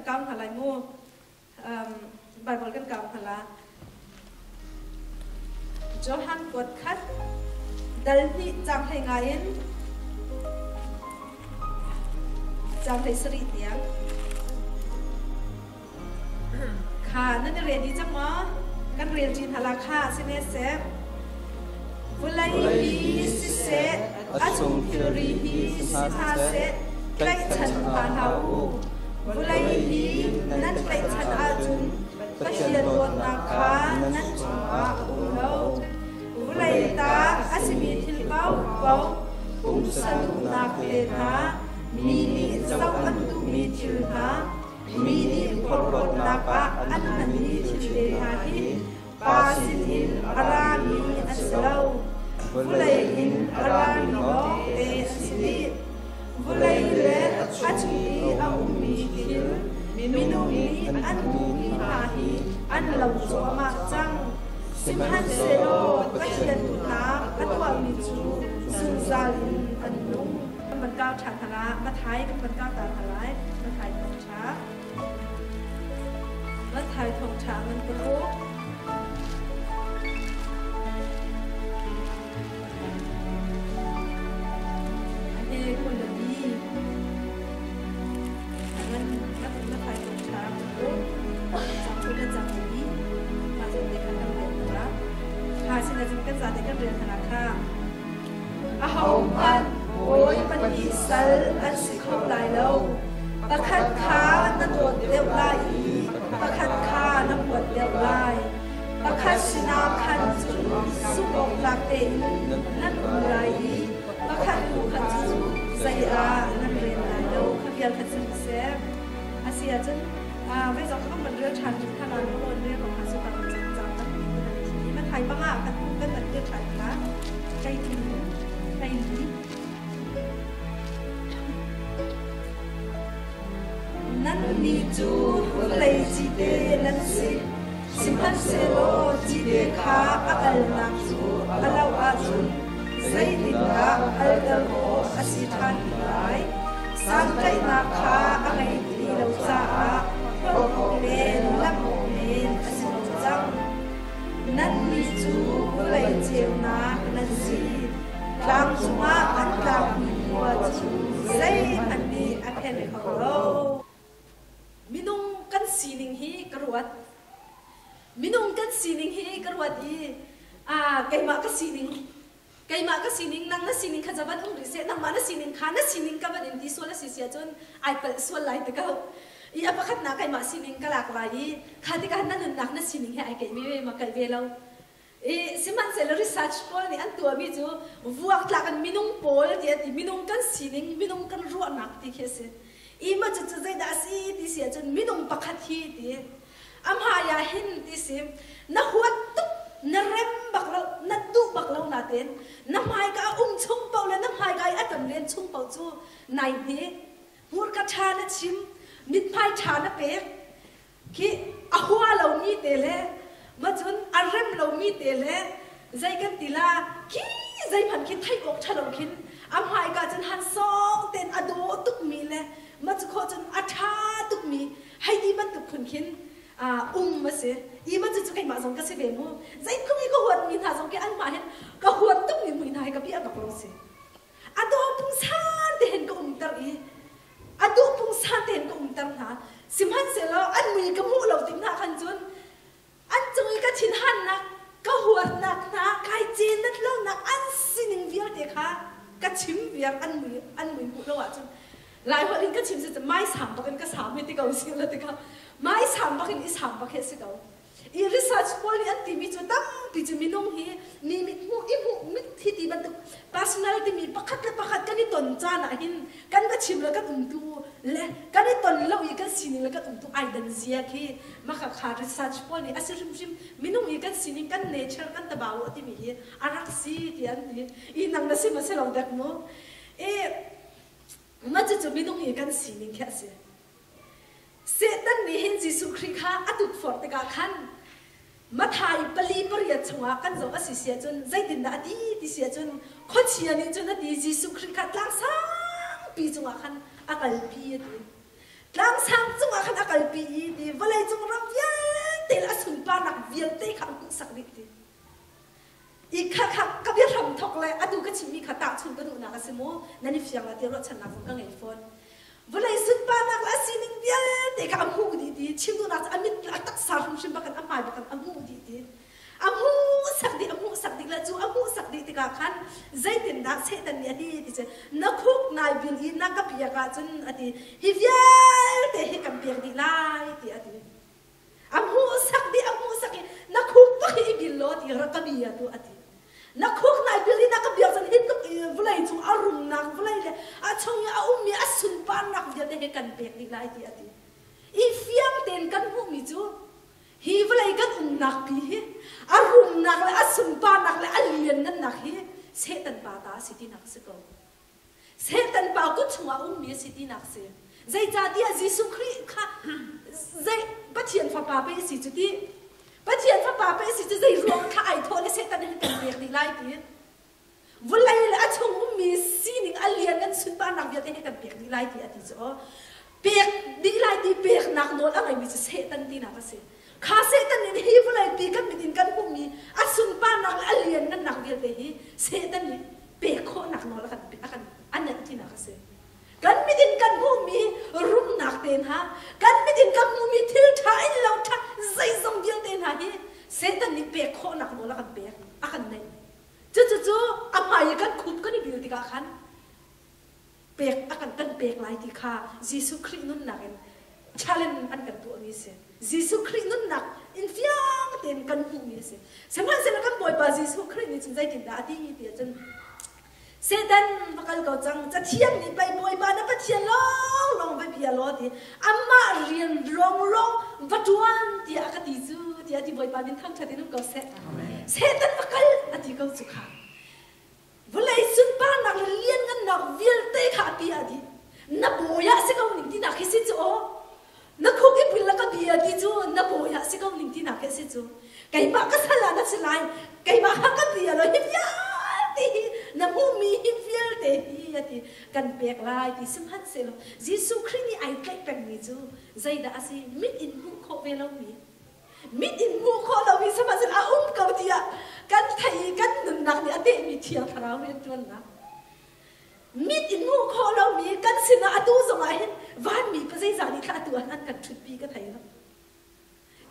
kan kau hna lai mu. Bible kan kau hna la. Johan kuat khat dal hnih cang hlei nga in cang hlei sarih tiang. Kha nan i ready cang maw? Kan rel ṭi hna la kha sine seh. Vulei hi siseh, a chung thilri hi si hna seh, tlaihchan hna hlah u. Vulei hi nan tlaihchan ahcun Pathian dawtnak kha nan chungah a um lo. Vulei ta a simi thil paohpaoh, pumsa duhnak te hna, mi nih zoh an duhmi thil hna, Mi nih porhlawtnak ah an hmanmi thil te hna hi Pa sinin a rami an si lo, vawlei in a rami lawngte an si dih. Vawlei le a chung i a ummi thil, minung nih an hmuhmi hna hi an lo cuahmah cang. Sihmanhsehlaw Pathian duhnak a tuahmi cu zungzal in an nung. Kan van kau ṭhan hna la, Mathai kan van kau ta hna lai. Mathai thawngṭha. Mathai thawngṭha ngan paruk. Ahe khualipi. Ngan Mathai thawngṭha paruk. Cang thul le cang li. Mah zawn te khan kan rel hna la. Kha sinah kan zate kan rel hna la kha. Ahohmanh bawi pahnih sal an si kho lai lo. Pakhat kha na dawt deuh lai i pakhat kha na huat deuh lai. Pakhat sinah khan cun zumh awktlak tein nan um lai i pakhat hnu kha cu zei ah nan rel lai lo. Kha vial kha chim seh. A si ahcun vei zong kha kan rel ṭhan rih kha la maw rel ko kha su kan cang cang tampi kan thi. Mathai panga kan kan van rel ṭhan kha. Nannih cu vawlei cite nan si, sihmanhsehlaw cite kha a alnak cu a loh ahcun zeitindah alter awk a si ṭhan ti lai? Santlaihnak kha a ngei ti lo caah hlawt awk men, lamh awk men a si ko cang. Nannih cu vawlei ceunak nan si. Tlang cungah an tlakmi khua cu zeihmanh nih a phen kho lo. Minung kan sining hi ka ruat. Minung kan sining hi ka ruat i keimah ka sining keimah ka sining nang na sining kha zavan um rih seh nangmah na sining kha na sining ka van in ti sual a si si ahcun ai palh sual lai ti ko. I a pakhatnak keimah sining ka lak lai i kha tikah na nunnak na sining he ai keih ve ma keih ve lo. I sihmanhsehlaw research pawl nih an tuahmi cu vuaktlak in minung pawl ti an ti minung kan sining minung kan ruahnak ti khi a si. I ma cucu zeidah a si ti si ahcun minung pakhat hi ti a hmai ah hin ti si na huat tuk na rem bak lo na duh bak lo natein na hmaika a um chung paoh le na hmaika i a ton len chung paoh cu nai hne hmurka ṭha na chim, mithmai ṭha na pek, khi a hua lomi te le macun a rem lomi te le zei kan ti la khi zeihmanh khi theih awk ṭha lo khin a hmaika cun han sawng tein a daw tukmi le macu khawh cun a ṭha tukmi hei ti bantuk phun khin um a si. I ma cu keimah zong ka si ve mu. Zeitluk i ka huatmi hna zong khi anmah hin ka huat tukmi mui hna hi ka bia bak lo si. A dawh pungsan te hin ka umter i a duh pungsan te hin ka umter hna. Sihmanhsehlaw an mui ka hmuh lo tik hna khan cun an cung i ka thinhannak, ka huatnak hna, kai cenat lonak an sining vialte kha ka chim viar an mui an mui hmuh lo ahcun Lai holh in ka chim si cu mai sam bak in ka sam hi ti ko si la tikah mai sam bak in i sam bak hi a si ko. I research pawl nih an timi cu tampi cu minung hi mi mit hmuh i hmuh mit hi ti bantuk personality mi pakhat le pakhat kan i ton caan ah hin kan va chim le kan umtu le kan i ton lo i kan sining le kan umtu ai dan zia khi maka kha research pawl nih a si hrimhrim minung i kan sining kan nature kan tabau timi hi a rak si ti an ti i nang na si ma si lo dek mu i ma cucu minung i kan sining khi a si. Satan nih hin Jesuh Khrih kha a tukforh tikah khan Mathai pali pariat chungah kan zoh a si si ahcun zeitindah a ti ti si ahcun khuachia nih cun a ti Jesuh Khrih kha tlang sangpi cungah khan a kalpi a ti. Tlang sang cungah khan a kalpi. sak dih ti. I kha kha ka bia hram thok le atu ka chimmi kha tahchun ka duhnak a si mu. Nan i fiang la ti ruahchannak zong ka ngei fawn. Vawlei sunparnak le a sining vialte kha a hmuh dih ti. Chim duhnak cu a mit a taksa hrimhrim bakin a hmai bakin a hmuh dih ti. A hmuhsak dih a hmuhsak dih le cu a hmuhsak dih tikah khan zeitindah Satan nih a ti ti cu na khuk nai bil i na ka biak ahcun a ti hi vialte hi kan pek dih lai ti a ti. A hmuhsak dih a hmuhsak i na khuk bak hi i bil law ti rak ka bia tu a ti. Na khuk nai bil i na ka biak cun hi tluk i vawlei cung a rumnak vawlei le a chung i a ummi a sunparnak vialte hi kan pek dih lai ti a ti. I fiang tein kan hmuhmi cu hi vawlei kan umnak pi hi a rumnak le a sunparnak le a lianngannak hi Satan pa ta a si tinak a si ko. Satan pa kut chungah a ummi a si tinak a si. Zeicahtiah Jesuh Khrih kha zei Pathian fapa pei a si cu ti. Pathian fapa pei a si cu zei ruang kha ai thawh le Satan hi kan pek dih lai ti. Vawlei le a chung ummi sining a lian kan sunparnak vialte hi kan pek dih lai ti a ti cu aw. Pek dih lai ti peknak nawl a ngeimi cu Satan tinak a si. Kha Satan in hi vawlei pi kan mit in kan hmuhmi a sunparnak le a lianngannak vialte hi Satan nih pek khawhnak nawl a kan a kan a neih tinak a si. Kan mit in kan hmuhmi rumnak te hna, kan mit in kan hmuhmi thil ṭha in lo ṭha zeizong vialte hna hi Satan nih pek khawhnak nawl a kan pek, a kan neih. Cucu a hmai i kan khup kan i bil tikah khan pek a kan kan pek lai ti kha Jesuh Khrih nunnak in challenge an kan tuahmi a si. Jesuh Khrih nunnak in fiang tein kan hmuhmi a si. Sihmanhsehlaw kan Bawipa Jesuh Khrih nih cun zeitindah a ti ti ahcun Satan va kal ko cang cathiang nih pei Bawipa na Pathian lawnglawng va bia law ti amah rian lawnglawng va ṭuan tiah a ka ti cu tiah ti Bawipa min thangṭhat in um ko seh. Satan va kal a ti ko cu kha. Vawlei sunparnak le lianngannak vialte kha a pi ah dih. Na bawi ah si ko ning tinak khi si cu aw. Na khuk i pul le ka bia ti cu na bawi ah si ko ning tinak khi si cu. Keimah ka sal ah na si lai. Keimah kha ka bia lo hi vialte hi na hmuhmi hi vialte hi a ti kan pek lai ti sihmanhsehlaw Jesuh Khrih nih ai tlaih pengmi cu zeidah a si mit in hmuh khawh ve lomi mit in hmuh khawh lomi sihmanhsehlaw a um ko tiah kan theih i kan nunnak nih a tehmi Thiang Thlarau rianṭuannak mit in hmuh khawh lomi kan sinah atu zongah hin vanmi pa zeizah nih thla atu an kan ṭhutpi ka thei lo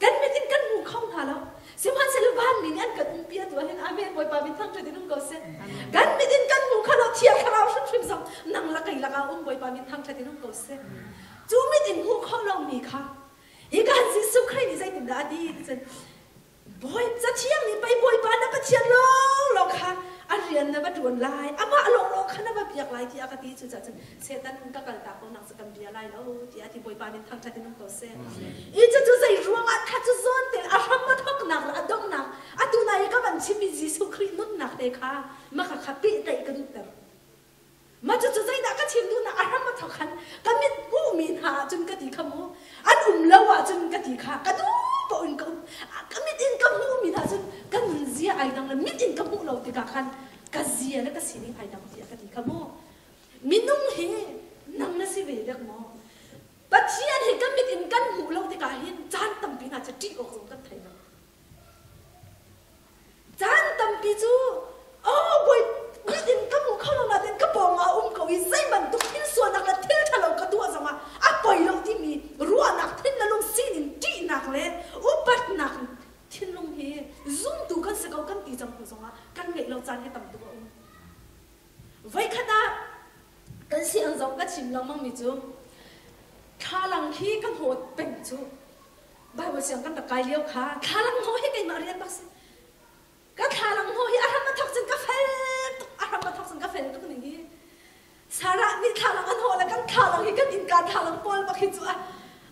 kan mit in kan hmu kho hna lo sihmanhsehlaw vanmi nih an kan umpi atu ah hin amen Bawipa min thangṭhat in um ko seh kan mit in kan hmu kho lo Thiang Thlarau hrimhrim zong nang la kei lakah um Bawipa min thangṭhat in um ko seh cu mit in hmuh khawh lomi kha Hi kan Jesuh Khrih nih zeitindah a ti ti cun Bawi Cathiang nih pei Bawipa na Pathian lawnglawng kha a rian na va ṭuan lai amah lawnglawng kha na va biak lai tiah ka ti cucaah cun Satan ka kaltak ko nang cu kan bia lai lo tiah a ti Bawipa nih thangṭhat in um ko seh. I cucu zei ruangah kha cu zawn tein a hram a thawknak le a donghnak atu nai i ka van chimmi Jesuh Khrih nunnak te kha maka kha pehtlaih ka duhter. Mah cucu zeidah ka chim duhnak a hram a thawk khan ka mit hmuhmi hna ahcun ka ti kha mu an um lo ahcun ka ti kha ka duh paoh in ka um ka mit in ka hmuhmi hna cun ka nunzia ai dang le mit in ka hmuh lo tikah khan ka zia le ka sining ai dang tiah ka ti kha mu minung hi nang na si ve dek maw Pathian hi kan mit in kan hmuh lo tikah hin caan tampi hna cu ṭih awk zong kan thei lo Caan tampi cu oh bawi mit in ka hmu kho lo nain ka pawng ah a um ko i zei bantuk thil sualnak le thil ṭhalo ka tuah zongah a poi lo timi ruahnak thin le lung sining ṭihnak le upatnak thinlung hi zumtu kan si ko kan ti cang hnu zongah kan ngeih lo caan hi tam tuk a um. Voikhat ah kan siang zong ka chim lengmangmi cu thlalang khi kan hawt peng cu Bible siang kan rak kai lio kha thlalang hnawh hi keimah rian bak si. Ka thlalang hnawh hi a hram a thok cun ka fel tuk a hram a thok cun ka fel tuk ning hi. Sarah nih thlalang an hawh le kan thlalang hi kan innka thlalang pawl bak hi cu a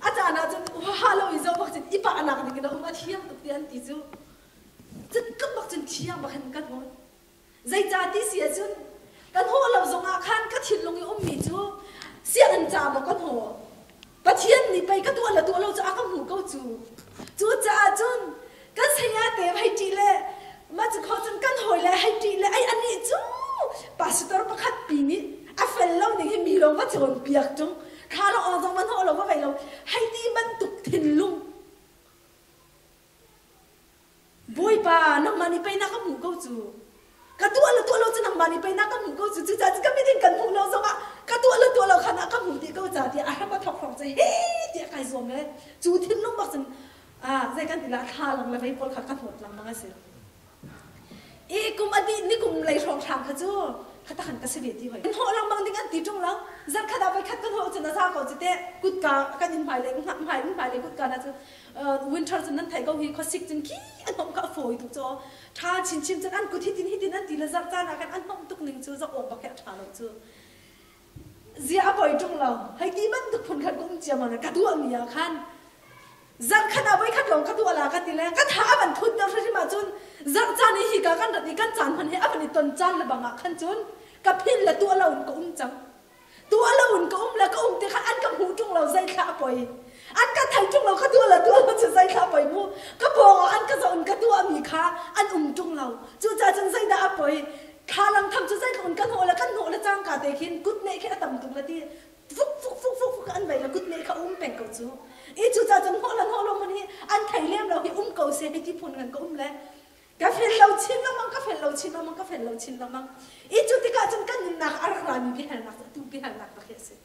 a caan ah cun ha lo i zo bak cun i pah nak ding in a um a thiang tuk ti an ti cu. Cun tluk bak cun thiang bak hin kan hawt. Zeicah ti si ahcun kan hawh lo zongah khan ka thinlung i ummi cu sianginn ca maw kan hawh Pathian nih pei ka tuah le tuah lo cu a ka hmuh ko cu. Cucaah cun kan saya te hei ṭih le mah cu kho cun kan hawi le hei ṭih le ai anih cu pastor pakhat pi nih a fel lo ning hi mi lawng va cawnpiak ṭung kha lo awng zong va hnawh lo va vei lo hei ti bantuk thinlung Bawipa. nih pei na ka hmuh ko cu. Ka tuah le tuah lo cu nangmah nih pei na ka hmuh ko cu. Cucaah cun ka mit in kan hmuh lo zongah ka tuah le tuah lo kha na ka hmuh dih ko ca tiah a hram a thawk hrawng cu he tiah kai zuam le cu thinlung bak cun zei kan ti la thla lang le vei pawl kha ka hnawt lengmang a si. I kum a dih ni kum lei hrawng hram kha cu khatakhan ka si ve ti hoi. Hnawh lengmang ding an ti ṭung lo. Zarkhat ah voikhat kan hnawh cun a za ko cu teh. Kutka kan in hmai le hmai in hmai le kutka hna cu winter cun nan theih ko hi khuasik cun khi a hnawm kha a fawi tuk cu ṭha chinchin cun an kut hitin hitin an ti le zarh caan ah khan an hnawm tuk ning cu zoh awk bak hi a ṭha lo cu. Zia a poi ṭung lo. Hei ti bantuk phun khan ka um ciammam le ka duahmi ah khan zarhkhat ah voikhat lawng ka tuah la ka ti le ka tha a van thut deuh hrimhrim ahcun zarh caan i hika kan rat i kan caan hman he a van i ton caan le bang ah khan cun ka phin le tuah lo in ka um cang. Tuah lo in ka um le ka um ti khan an ka hmuh ṭung lo zeithla a poi. An ka thei ṭung lo ka tuah le tuah lo cu zeithla a poi mu. Ka pawng ah an ka zoh in ka tuahmi kha an um ṭung lo. Cucaah cun zeidah a poi? Thlalang tham cu zeitluk in kan hnawh le kan hnawh le cangka te khin kutneh khi a tam tuk le ti fuk fuk fuk fuk fuk an vei le kutneh kha um peng ko cu. I cucaah cun hnawh le hnawh lo hmun hi an thei lem lo hi um ko seh hei ti phun ngan ka um le ka fel lo chin lengmang ka fel lo chin lengmang ka fel lo chin lengmang. I cu tikah cun kan nunnak a rak rami biahalnak cu atu biahalnak bak hi a si.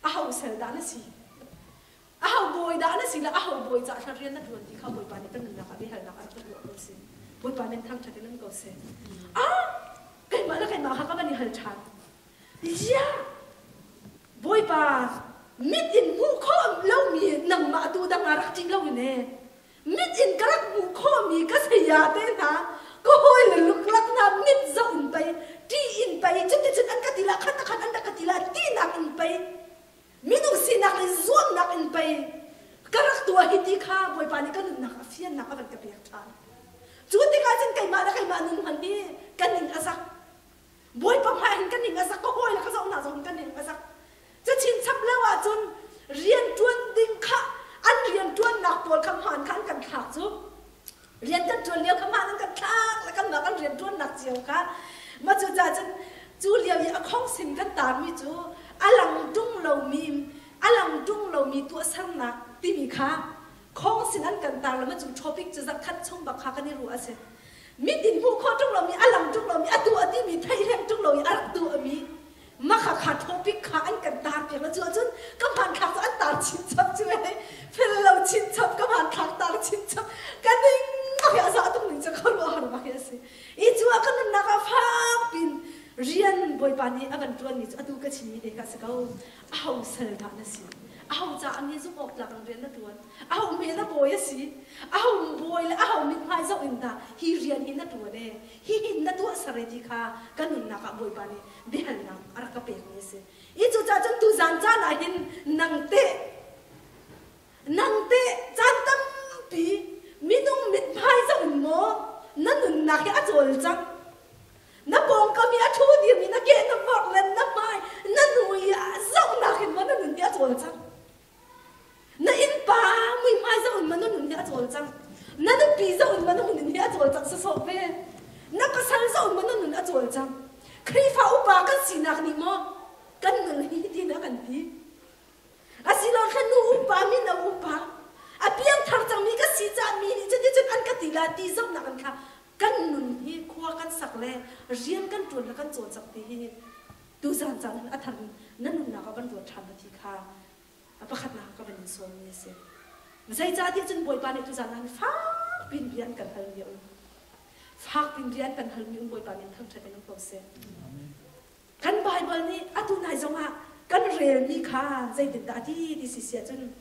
Aho sal dah na si? Aho bawi dah na si le aho bawi cah thla rian na ṭuan ti kha Bawipa nih kan nunnak ah biahalnak a rak kan tuah ko si. Bawipa min thangṭhat in um ko seh. Ah! Keimah le keimah kha ka van i hal ṭhan. Yeah! Bawipa, mit in hmuh khawh lomi nangmah tu dang ah rak ṭih loin ee. Mit in ka rak hmuh khawhmi ka saya te hna, ka hawile luklak hna mit zoh in pei, ṭih in pei, cuticun an ka ti la, khat khat an rak ka ti la, tinak in pei, Minung sinak in zuamnak in pei ka rak tuah hi ti kha Bawipa nih ka nunnak a fiannak a van ka pek ṭhan. Cu tikah cun keimah le keimah nun hmanh hi ka ning a zak. Bawipa hmai hin ka ning a zak, ka hawi le ka zohnak zong ka ning a zak. Cu chinchap lio ahcun rianṭuan ding kha an rianṭuannak pawl kha hmaan kha an kan thlak cu. Rian kan ṭuan lio kha hmaan an kan thlak le kanmah kan rianṭuannak cio kha ma cucaah cun cu lio i a khongsin kan taarmi cu a lang ṭung lomi a lang ṭung lomi tuahsernak timi kha khongsin an kan taar le ma cu topic cu zakhat chung bak kha kan i ruah a si. Mit in hmuh khawh ṭung lomi a lang ṭung lomi a tuah timi theih hleng ṭung lo i a rak tuahmi Maka kha topic kha an kan tar piak la cu ahcun ka hmanthlak cu an tar chinchap cu eh fel lo chinchap ka hmanthlak tar chinchap ka ning bak hi a za tuk ning cu ka ruah har bak hi a si i cu ah ka nunnak ah fak pin rian bawipa nih a van tuan mi cu atu ka chimmi te kha si ko aho sal dah na si aho caah mi zumh awk tlak in rian na tuan aho hme na bawi a si aho bawi le aho mithmai zoh in dah hi rian hi na tuan e hi hin na tuah sare ti kha ka nunnak ah bawipa nih biahalnak a rak ka pekmi a si. I cucaah cun tuzan caan ah hin nang teh nang teh caan tampi minung mithmai zoh in maw na nunnak hi a cawlcang na pawngkam i a ṭhu dirmi na ke na vorh le na hmai na nu i zohnak in maw na nun hi a cawlcang na innpa muihmai zoh in maw na nun hi a cawlcang na nupi zoh in maw na nun hi a cawlcang sasawh ve na pasal zoh in maw na nun a cawlcang Khrihfa upa kan sinak nih maw kan nun hi hitin a kan ti asilo thla nu upa mino upa a piangthar cangmi ka si caah mi nih cuticun an ka ti la ti zohnak an kha kan nun hi khua kan sak le rian kan ṭuan le kan cawlcang ti hi tuzan caan hin a thar in na nunnak ah van ruat ṭhan na ti kha a pakhatnak ka van in sawmmi a si. Zeicahtiah cun Bawipa nih tuzan ah fak pin bia an kan halmi a um. Fak pin bia an kan halmi um Bawipa min thangṭhat in um ko seh. Kan Baibal nih atu nai zongah kan relmi kha zeitindah a ti ti si si ahcun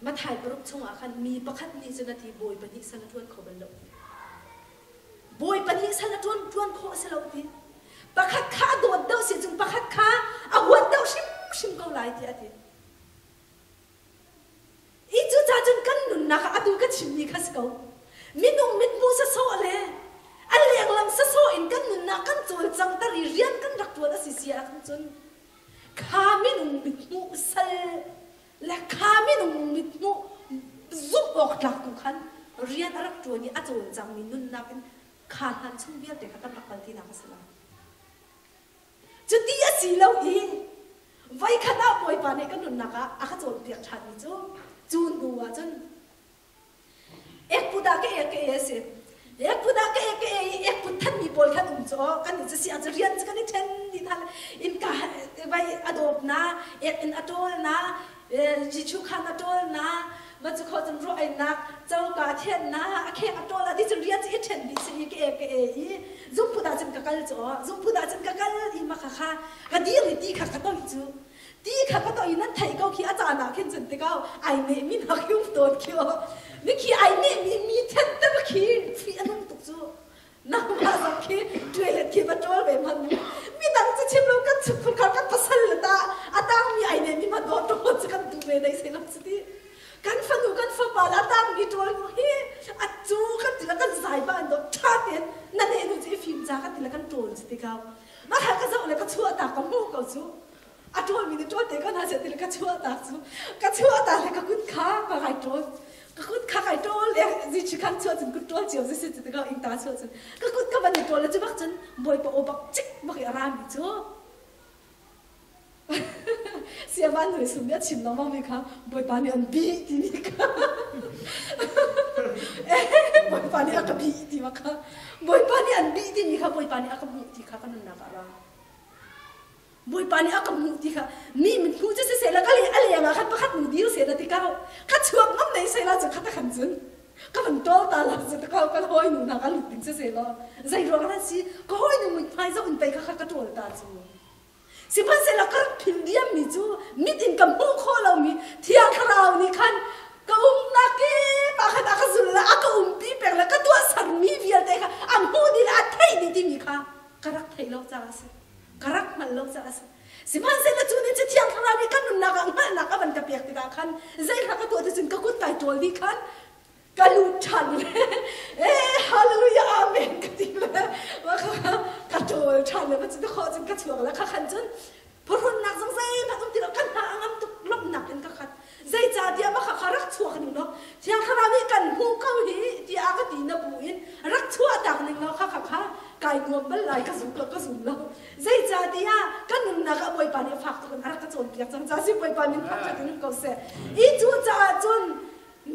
Mathai paruk chungah khan mi pakhat nih cun a ti bawi pahnih sal a ṭuan kho bal lo. Bawi pahnih sal a ṭuan ṭuan khawh a si lo ti. Pakhat kha a dawt deuh si cun pakhat kha a huat deuh hrimhrim ko lai tiah a ti. I cucaah cun kan nunnak ah atu ka chimmi kha si ko. Minung mithmuh sasawh le a lenglang sasawh in kan nunnak kan cawlcangter i rian kan rak ṭuan a si si ahkhan cun kha minung mithmuh sal le kha minung mithmuh zumh awk tlak tu khan rian a rak ṭuan i a cawlcangmi nunnak in kha hlan chung vialte kha kan rak kal tinak a si lo. Cuti a si lo i voikhat ah Bawipa nih ka nunnak ah a ka cawnpiak ṭhanmi cu cu hnu ah cun. Ek put ah ka ek ka e si. Ek put ah ka ek ka e i ek put thanmi pawl khan um cu kan i si ah rian cu kan i then dih hna. Innka vai a dawp na, ek in a tawl na, jichu khan a tawl na, ma cu kho cun ruah einak, coka thian na, a kheng a tawl na ti cun rian cu i then dih si i ka ek ka e i zungput ah cun ka kal cu zungput ah cun ka kal i ma kha kha ka dir i ti kha ka toih cu. Ti kha ka toih nan theih ko khi a caan ah khin cun tikau ai neh mi hna khi um tawn khi o mi khi ai neh mi mi then te khi fi anung tuk cu nangmah zong khi toilet khi va ṭawl ve hmanh mu mi dang cu chim lo kan chuk phun kan pasal le ta a tang mi ai neh mi hmanh dawt ṭawl cu kan duh ve dei se lo cu ti kan fanu kan fapa la tang mi ṭawl mu hi a cu kan ti la kan zai ba an dawt ṭha ten na ne nu cu i fim ca kan ti la kan ṭawl cu tikau ma kha ka zoh le ka chuah ta ka hmuh ko cu a ṭawlmi nih ṭawl te ko hna seh ti le ka chuah tak cu ka chuah tak le ka kut kha ka kai ṭawl ka kut kha kai ṭawl le zichi khan chuah cun kut ṭawl cio si si ti ka ing ta chuah cun ka kut ka van i ṭawl le cu bak cun bawipa aw bak cik bak i a rami cu siavan hui sum nih a chim lengmang mi kha bawipa nih an bih timi kha bawipa nih a ka bih ti ma kha bawipa nih an bih timi kha bawipa nih a ka hmuh ti kha ka nunnak ah a ra Bawipa nih a ka hmuh ti kha mi mit hmuh cu siseh la ka le a leng ah khan pakhat nu dir seh la ti kau ka chuak ngam nei seh la cu kha ta khan cun ka van tawl ta la cu ka kan hawi nu hna ka lut ding siseh law zei ruang ah si ka hawi nu mithmai zoh in pei kha kha ka tawl ta cu sihmanhsehlaw ka rak phil diam mi cu mit in ka hmuh khawh lomi thiang thlarau nih khan ka umnak kip ah khan a ka zul le a ka umpi peng le ka tuahsermi vialte kha a hmuh dih le a theih dih timi kha ka rak theih lo caah a si. Ka rak hngalh lo caah a si. Sihmanhsehlaw cu nih cu Thiang Thlarau nih kan nunnak ah hngalhnak a van ka pek tikah khan zeihla ka tuah ti cun ka kut kai ṭawl dih khan ka lut ṭhan le eh hallelujah amen ka ti le ka ṭawl ṭhan le va khawh cun ka chuak le kha khan cun phuhrunnak zong zeihmanh um ti lo kan hna a ngam tuk lawmhnak in ka khat zeicahtiah mah kha rak chuak ning law Thiang Thlarau nih kan hmuh ko hi tiah ka ti na bu in rak chuah tak ning law kha kha kha kai nuam bal lai ka zum lo ka zum lo zeicahtiah ka nunnak ah Bawipa nih fak tuk in a rak ka cawnpiak cang ca si Bawipa min thangṭhat in um ko seh i cu caah cun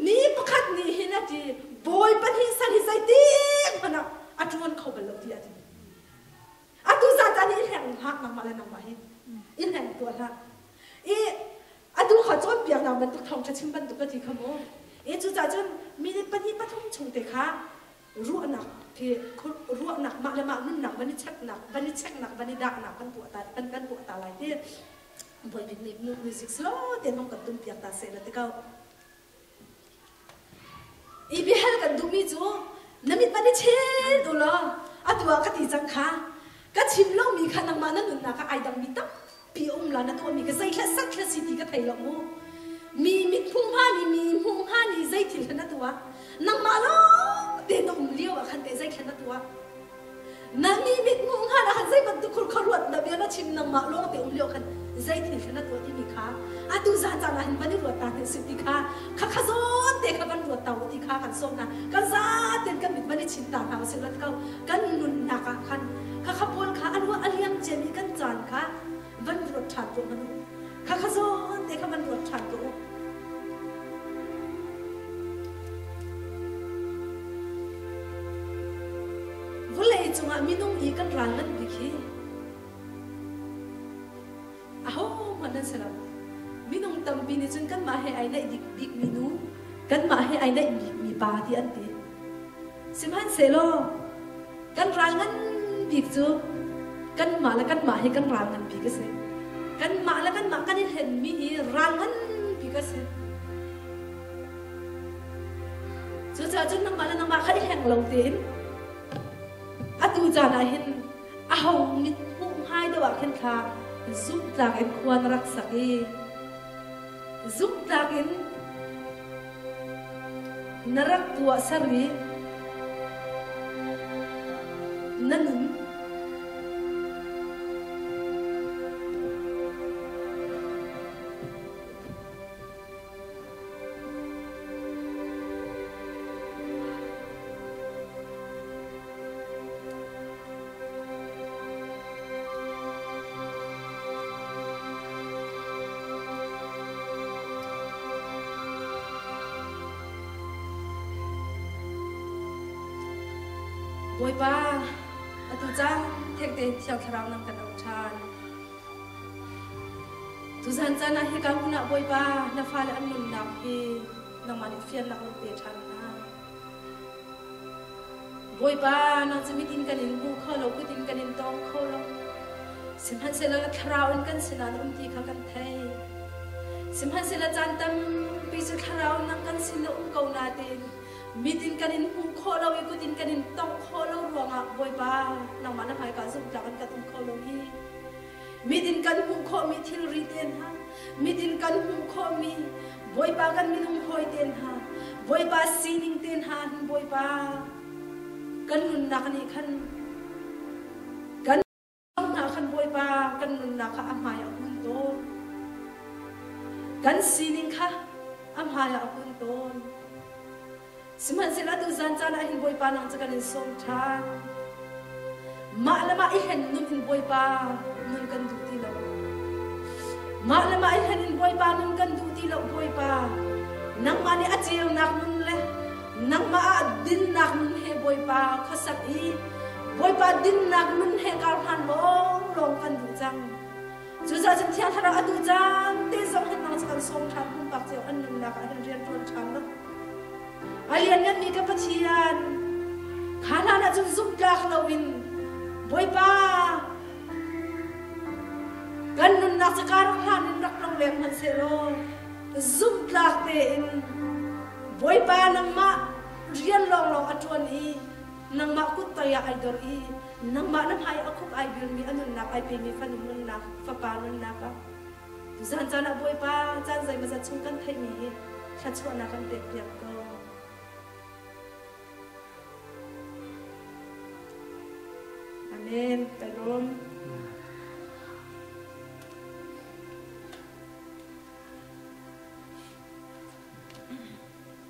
mi pakhat nih hin a ti Bawipa nih sal hi zeitik hmanh ah a ṭuan kho bal lo tiah a ti atu zat ah nih i hleng hlah nangmah le nangmah hi i hleng tuah hlah i atu kha cawnpiaknak bantuk thawngṭha chim bantuk ka ti kha mu i cucaah cun minute pahnih pathum chung te kha ruahnak khi ruahnak mah le mah nunnak van i cheknak van i cheknak van i dahnak kan tuah ta kan kan tuah ta lai ti Bawi nih music slow te hmang kan tum piak ta seh la ti ko I biahal kan duhmi cu na mit van i chel u law atu ah ka ti cang kha ka chim lomi kha nangmah na nunnak ah ai dangmi tampi a um la na tuahmi ka zei thla sat thla si ti ka thei lo mu mi mit hmuh hnga ni mi hmuh hnga ni zei thil kha na tuah nangmah lawng te na um lio ah khan te zei thla na tuah Na mi mithmuh hngan ah khan zei bantuk khur ruat na bia na chim nangmah lawng te um lio khan zei thil kha na tuah timi kha atu zan caan ah hin van i ruat ta hna sih ti kha kha kha zawn te kha van ruat ta u ti kha kan sawm hna kan zaten kan mit van i chin ta hna usih lat ko kan nunnak ah khan kha kha pawl kha a ruah a liam ciami kan caan kha van ruat ṭhan tuah hmanh u kha kha zawn te kha van ruat ṭhan tuah u Vawlei cungah minung i kan ral ngan bik hi ahohmanh nan si lo. Minung tampi nih cun kanmah he ai naih bikmi nu, kanmah he ai naih bikmi pa ti an ti. Sihmanhsehlaw kan ral ngan bik cu kanmah le kanmah hi kan ral ngan bik a si. Kanmah le kanmah kan i hlenmi hi ral ngan bik a si. Cucaah cun nangmah le nangmah kha i hleng lo tein atu caan ah hin aho mit hmuh hngai deuh ah khin thla zumhtlak in khua na rak sak i zumhtlak in na rak tuahser i na nun. Bawipa, atu caan thengte Thiang Thlarau nang kan auh ṭhan. Tuzan caan ah hika hmun ah Bawipa, na fale an nunnak hi nangmah nih fiannak run pe ṭhan hna. Bawipa, nang cu mit in kan in hmu kho lo, kut in kan in tawng kho lo. Sihmanhsehlaw na thlarau in kan sinah na um ti kha kan thei. Sihmanhsehlaw caan tampi cu thlarau nang kan sin na um ko nain mit in kan in hmuh khawh lo i kut in kan in tawngh khawh lo ruangah Bawipa, nangmah na hmaika zumhtlak in kan um kho lo hi. Mit in kan hmuh khawhmi thilri te hna, mit in kan hmuh khawhmi Bawipa kan minung hawi te hna, Bawipa sining te hna hin Bawipa kan nunnak nih khan kan hna khan Bawipa kan nunnak kha a hmai a hun tawn. Kan sining kha a hmai ah a hun tawn. Sihmanhsehlaw atu zan caan ah hin Bawipa nang cu kan in sawm ṭhan. Mah le mah i hlen nun in Bawipa nun kan duh ti lo. Mah le mah i hlen in Bawipa nun kan duh ti lo Bawipa. Nangmah nih a ceunak nun le nangmah ah dinnak nun he Bawipa khuasak i Bawipa dinnak nun he kar hlan lawnglawng kan duh cang. Cucaah cun Thiang Thlarau atu caan te zong hin nang cu kan sawm ṭhan pumpak cio an nunnak ah hin rian ṭuan ṭhan lo. A liannganmi ka Pathian, kha hlan ah cun zumhtlak loin Bawipa kan nunnak cu kaa rak hlan in rak lo leng hmanhsehlaw zumhtlak tein Bawipa nangmah rian lawnglawng a ṭuan i nangmah kut toi ah ai dor i nangmah na hmai a khup ai bilmi a nunnak ai pemi fanu nunnak fapa nunnak ah tuzan caan ah Bawipa caan zeimawzat chung kan theihmi hi thluachuahnak kan pek piak ko. Amen. Ka lawm.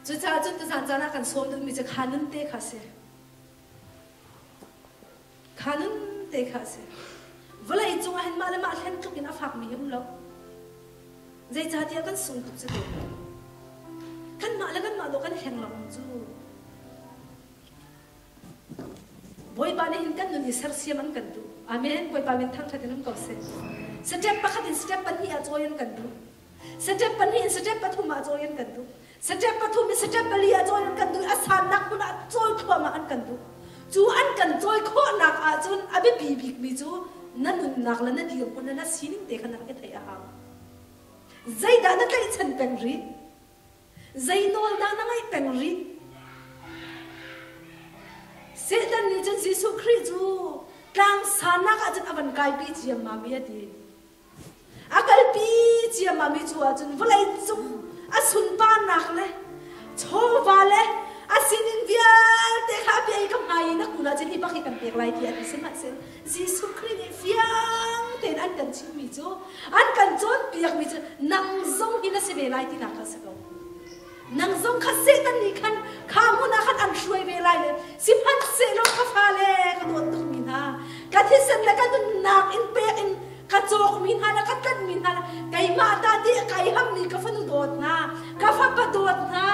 Cucaah cun tuzan caan ah kan sawm duhmi cu kha nun te kha si. Kha nun te kha si. Vawlei cung ah hin mah le mah hlen tluk in a fakmi hi um lo. Zeicahtiah kan sung tuk cu te. Kanmah le kanmah dawh kan hleng lo cu. Bawipa nih hin kan nun hi sersiam an kan duh. Amen. Bawipa min thangṭhat in um ko seh. Step pakhat in step pahnih ah cawi an kan duh. Step pahnih in step pathum ah cawi an kan duh. Step pathum in step pali ah cawi an kan duh. A sannak hmun ah cawi thluahmah an kan duh. Cu an kan cawi khawhnak ahcun a biapi bikmi cu na nunnak le na dirhmun le na sining te kha na rak i theih a hau. Zeidah na tlaihchan peng rih? Zei nawl dah na ngaih peng rih? Satan nih cun Jesuh Khrih cu tlang sannak ah cun a van kaipi ciammam i a ti. A kalpi ciammam i cu ahcun vawlei cung a sunparnak le chawva le a sining vialte kha a bia i ka hmai i na kun ahcun hi bak hi kan pek lai ti a ti. Sihmanhsehlaw Jesuh Khrih nih fiang tein an kan chimmi cu an kan cawnpiakmi cu nang zong hi na si ve lai tinak kha a si ko. Nang zong kha Satan nih khan kha hmun ah khan an hruai ve lai le sihmanhsehlaw ka fale ka dawt tukmi hna ka thisen le ka nunnak in pek in ka cawkmi hna le ka tlanhmi hna le keimah ta ti kai hammi ka fanu dawt hna ka fapa dawt hna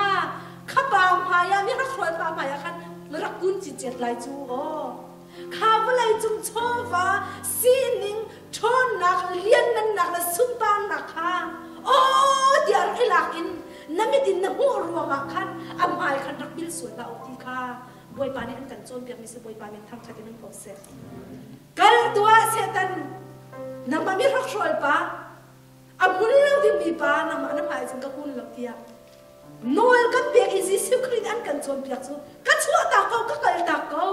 kha pa hmai ah mi rak hrual pa hmai ah khan rak kun cicet lai cu aw Kha vawleicung chawva sining ṭhawnnak lianngannak le sunparnak kha aw tiah rak i lak in na mit in na hmuh ruangah khan a hmai khan rak bil sual hlah u ti kha Bawipa nih an kan cawnpiakmi si Bawipa min thangṭhat in um ko seh. Kal tuah Satan nangmah mi hrokhrawl pa a hmun lo dingmi pa nangmah na hmai cun ka kun lo tiah Nawl kan pek i Jesuh Khrih nih an kan cawnpiak cu ka chuahtak ko, ka kaltak ko.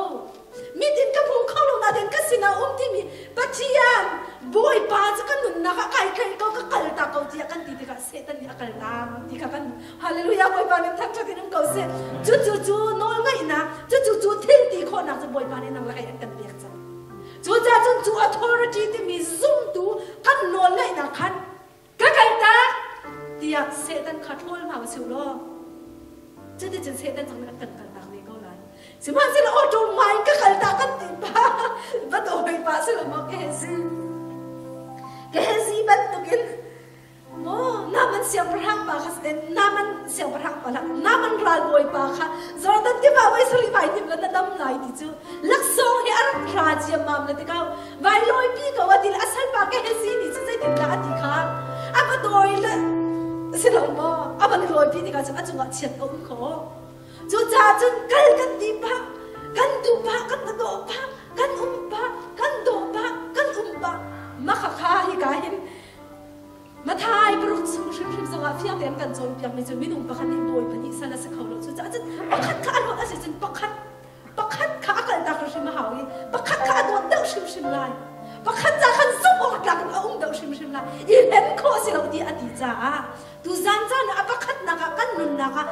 Mitin ka hmu kho lo nain ka sinah um timi Pathian Bawipa cu ka nunnak ah kai tlaih ko, ka kaltak ko tiah kan ti tikah Satan nih a kaltak ti kha kan Hallelujah Bawipa min thangṭhat in um ko seh. Cucu cu nawlngaihnak, cucu cu thil ti khawhnak cu Bawipa nih nang le kei an kan pek cang. Cucaah cun cu authority timi zumtu kan nawlngaihnak khan Ka kaltak tiah Satan kha ṭhawl hna u sih law cuticun Satan zong nih an kan kaltak ve ko lai. Sihmanhsehlaw auto hmai ka kaltak kan ti pa va dawi pa si lo maw Gehazi Gehazi bantukin Maw Naaman siangpahrang pa kha Naaman siangpahrang pa hlah Naaman ralbawi pa kha Jordan tiva voi sarih vai hnim la na dam lai ti cu laksawng he a rak ra ciammam na ti ko. Vai lawipi ko a ti le a salpa Gehazi nih cun zeitindah a ti kha a va dawi le si lo maw a van lawipi tikah cun a cungah chiat a um kho. Cucaah cun kal kan ti pah, kan duh pah, kan dawh pah, kan um pah, kan dawh pah, kan um pah. Mah kha hika hin Mathai paruk chung hrimhrim zongah fiang tein kan cawnpiakmi cu minung pakhat nih bawi pahnih sal a si kho lo. Cucaah cun pakhat kha a luat a si cun pakhat pakhat kha a kaltak hrimhrim a hau i pakhat kha a dawt deuh hrimhrim lai. Pakhat ca khan zumh awk tlak in a um deuh hrimhrim lai. I hlen khawh a si lo ti a ti caah tuzan caan ah a pakhatnak ah kan nunnak ah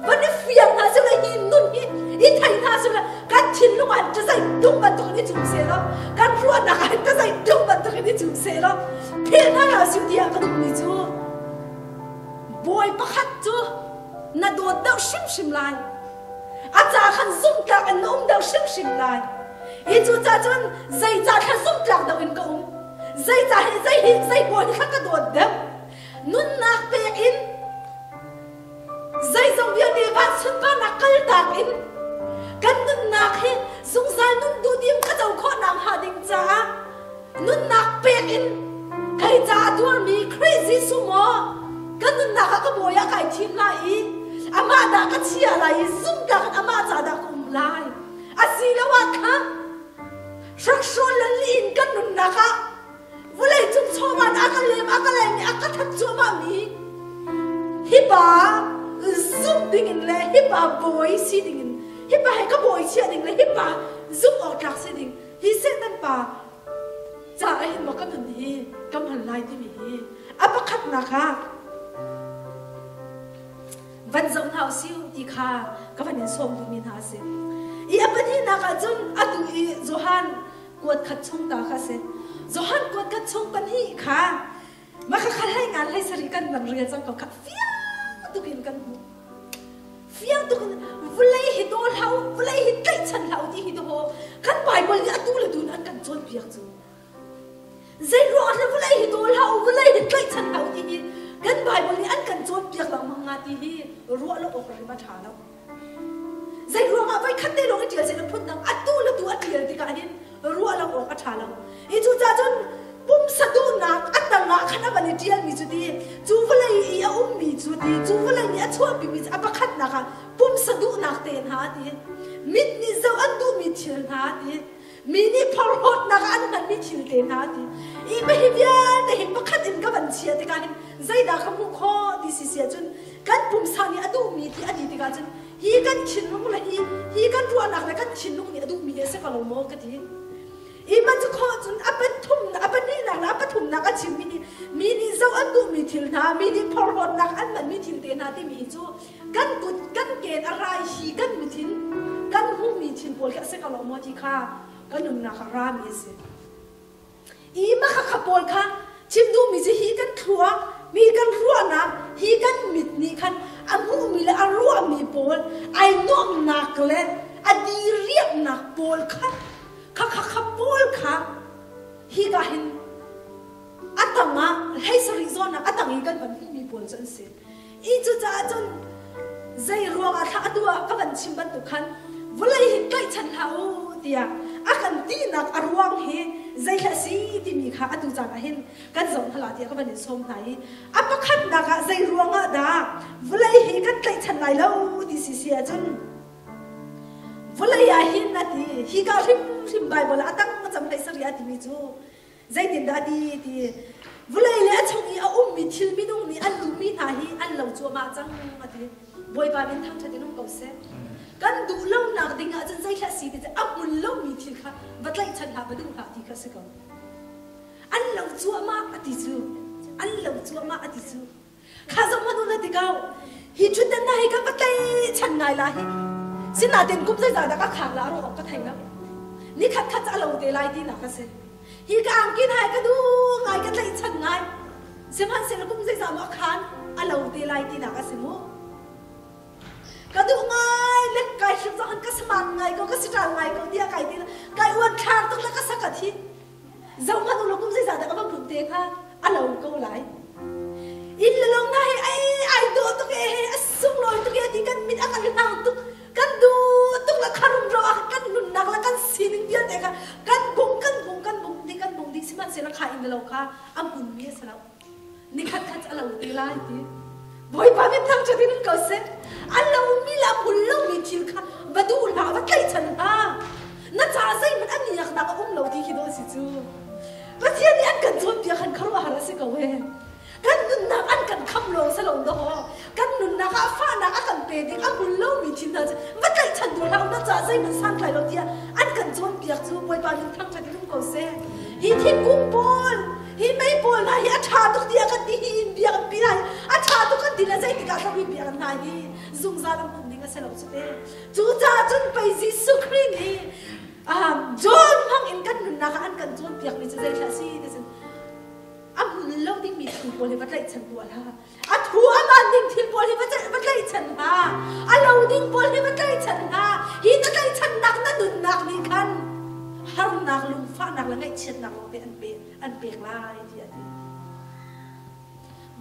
van i fiang hna sila hi nun hi i thei hna sila kan thinlung ah ṭazai tung bantukin i cum seh law kan ruahnak ah ṭazai tung bantukin i cum seh law philh hna hlah su tiah ka duhmi cu bawi pakhat cu na dawt deuh hrimhrim lai a ca khan zumhtlak in na um deuh hrimhrim lai i cu ca cun zeicah thla zumhtlak deuh in ka um zeicah hi zei hi zei bawi hi kha ka dawt deuh Nunnak pek in zeizong vialte van sunparnak kaltak in kan nunnak hi zungzal nun duhdim ka co khawh nak hnga ding caah nunnak pek in kai caah tuarmi Khrih Jesuh maw kan nunnak ah ka bawi ah kai thim lai i amah dah ka chia lai i zumtlak in amah ca dah ka um lai asiloah kha hrakhrawl le lih in kan nunnak ah Vawleicung chawva a ka lem a ka lem i a ka that cuahmahmi hi pa zumh dingin le hi pa bawi si dingin hi pa he ka bawi chiah ding le hi pa zumh awk tlak si ding hi Satan pa caah hin maw ka nun hi ka hman lai timi hi a pakhatnak ah van zoh hna usih ti kha ka van in sawm duhmi hna a si. I a pahnihnak ah cun atu i Johan kuat khat chung ta kha a si. Johan kuat khat chung pahnih kha maka kha hlei ngan hlei sarih kan van rel cang ko kha fiang tuk in kan hmuh. Fiang tuk in vulei hi daw hlah u, vulei hi tlaihchan hlah u ti hi daw kan Bible nih atu le tu in an kan cawnpiak cu. Zei ruangah le vulei hi daw hlah u, vulei hi tlaihchan hlah u ti hi kan Bible nih an kan cawnpiak lengmang nga ti hi ruah lo awk hrim a ṭha lo. Zei ruangah voikhat te lawng i ṭial seh phun dang atu le tu a ṭial tikah hin ruah lo awk a ṭha lo. I cucaah cun pumsa duhnak a tangah khan a van i ṭialmi cu ti, cu vawlei i a ummi cu ti, cu vawlei nih a chuahpimi cu a pakhatnak ah pumsa duhnak te hna ti, mit nih zoh an duhmi thil hna ti, mi nih phorhlawtnak ah an hmanmi thil te hna ti i hi vialte hi pakhat in ka van chia tikah hin zeidah ka hmuh khawh ti si si ahcun kan pumsa nih a duhmi ti a ti tikah cun hi kan thinlung le hi hi kan ruahnak le kan thinlung nih a duhmi a si ko lo maw ka ti i man cu khawh cun a pathum a pahnihnak le a pathumnak a chimmi nih mi nih zoh an duhmi thil hna mi nih phorhlawtnak an hmanmi thil te hna timi cu kan kut kan ken a rai hi kan mithin kan hmuhmi thil pawl khi a si ko lo maw ti kha kan nunnak a rami a si. I makhakha pawl kha chim duhmi cu hi kan thluak mi kan ruahnak hi kan mit nih khan a hmuhmi le a ruahmi pawl ai nuamhnak le a diriamhnak pawl kha kha pawl kha hi ka hin a tangah hlei sarih zawn ah a tang i kan van hmuhmi pawl cu an si. I cucaah cun zei ruangah thla atu ah ka van chim bantuk khan vawlei hi tlaihchan hlah u tiah a kan tinak a ruang hi zei hlah si timi kha atu caan ah hin kan zoh hna tiah ka van in sawm hna i a pakhatnak ah zei ruangah dah vawlei hi kan tlaihchan lai lo ti si si ahcun vawlei ah hin a ti hika hrimhrim Bible ah a tang a cam hlei sari a timi cu Zeitindah a ti ti vawlei le a chung i a ummi thil minung nih an duhmi hna hi an lo cuahmah cang a ti. Bawipa min thangṭhat in um ko seh. Kan duh lonak ding ah cun zeihlah si ti a hmun lomi thil kha va tlaihchan hlah va duh hlah ti kha si ko. An lo cuahmah a ti cu. An lo cuahmah a ti cu. Kha zoh hmanh u na ti ko. Hi ṭhutdan hna hi kan va tlaihchan ngai la hi. Sinain kum zeizah dah ka khang la ruah awk ka thei lo. Ni khat khat a lo te lai tinak a si. Hi ka angki hna hi ka duh ngai ka tlaihchan ngai. Sihmanhsehlaw kum zeizah maw a khan a lo te lai tinak a si mu. Ka duh ngai le kai hrim zong ka saman ngai ko ka siṭal ngai ko tiah kai ti kai uan thlar tuk le ka sakat hi. Zoh hmanh u law kum zeizah dah ka va hmuh te kha a lo ko lai. Inn le lo hna hi ai ai dawh tuk e he a sunglawi tuk e ti kan mit a kan hlang tuk kan duh tuk le kharum ro ah kan nunnak le kan sining vialte kha kan bung kan bung kan bung dih kan bung dih sihmanhsehlaw kha inn le lo kha a hmunmi a si lo. Nikhat khat a lo te lai ti. Bawipa min thangṭhat in ko seh. A lomi le a hmun lomi thil kha va duh hlah, va tlaihchan hlah. Na ca zeihmanh a miaknak a um lo ti khi dawh a si cu. Pathian nih an kan cawnpiak han khuaruahhar a si ko he. Kan nunnak an kan kham lawng si lo dawh. Kan nunnak ah fahnak a kan pe ding a hmun lomi thil hna cu va tlaihchan duh hlah, na ca zeihmanh santlai lo tiah an kan cawnpiak cu Bawipa min thangṭhat in um ko seh. Hi thingkung pawl, hi mei pawl hna hi a ṭha tuk tiah kan ti hi in bia kan pi lai. A ṭha tuk kan ti le zeitik ah hlawh hi bia kan hna hi zungzal an hmun ding a si lo cu te. Cucaah cun pei Jesuh Khrih nih John hmang in kan nunnak ah an kan cawnpiakmi cu zeithla a si ti cun a hmun lo dingmi thil pawl hi va tlaihchan tuah hlah. A thu a man ding thil pawl hi va tlaihchan hlah. A lo ding pawl hi va tlaihchan hlah. Hi na tlaihchannak na nunnak nih khan harnak, lungfahnak le ngaihchiatnak lawngte an pe an pek lai tiah a ti.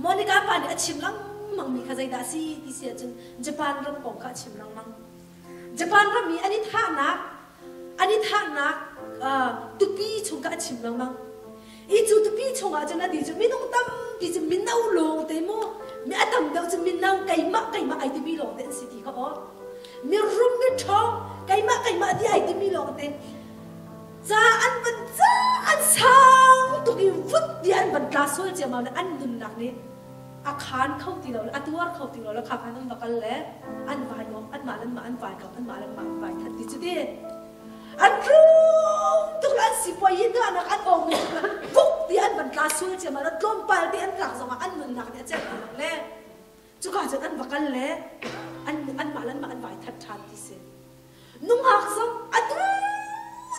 Monica pa nih a chim lengmangmi kha zeidah a si ti si ahcun Japan ram kong kha a chim lengmang. Japan ram i an i thahnak an i thahnak tupi chung kha a chim lengmang. I cu tupi chungah cun a ti cu minung tampi cu mino lawng te mu mi a tam deuh cu mino keimah keimah ai timi lawng te an si ti kha aw. Mi rum mi ṭhawng keimah keimah ti ai timi lawng te ca an van ca an sang tuk i vut ti an van tla sual ciammam le an nunnak nih a khaan kho ti lo le a tuar kho ti lo le kha khan an va kal le an vai awk anmah le anmah an vai kap anmah le anmah an vai that ti cu ti an rum tuk le an sipuai hi nak an awng mi tuk le buk ti an van tla sual ciammam le tlawmpal te an tlak zongah an nunnak nih a celh ti lo le cuka cun an va kal le an anmah le anmah an vai that ṭhan ti si. Nungak zong a duh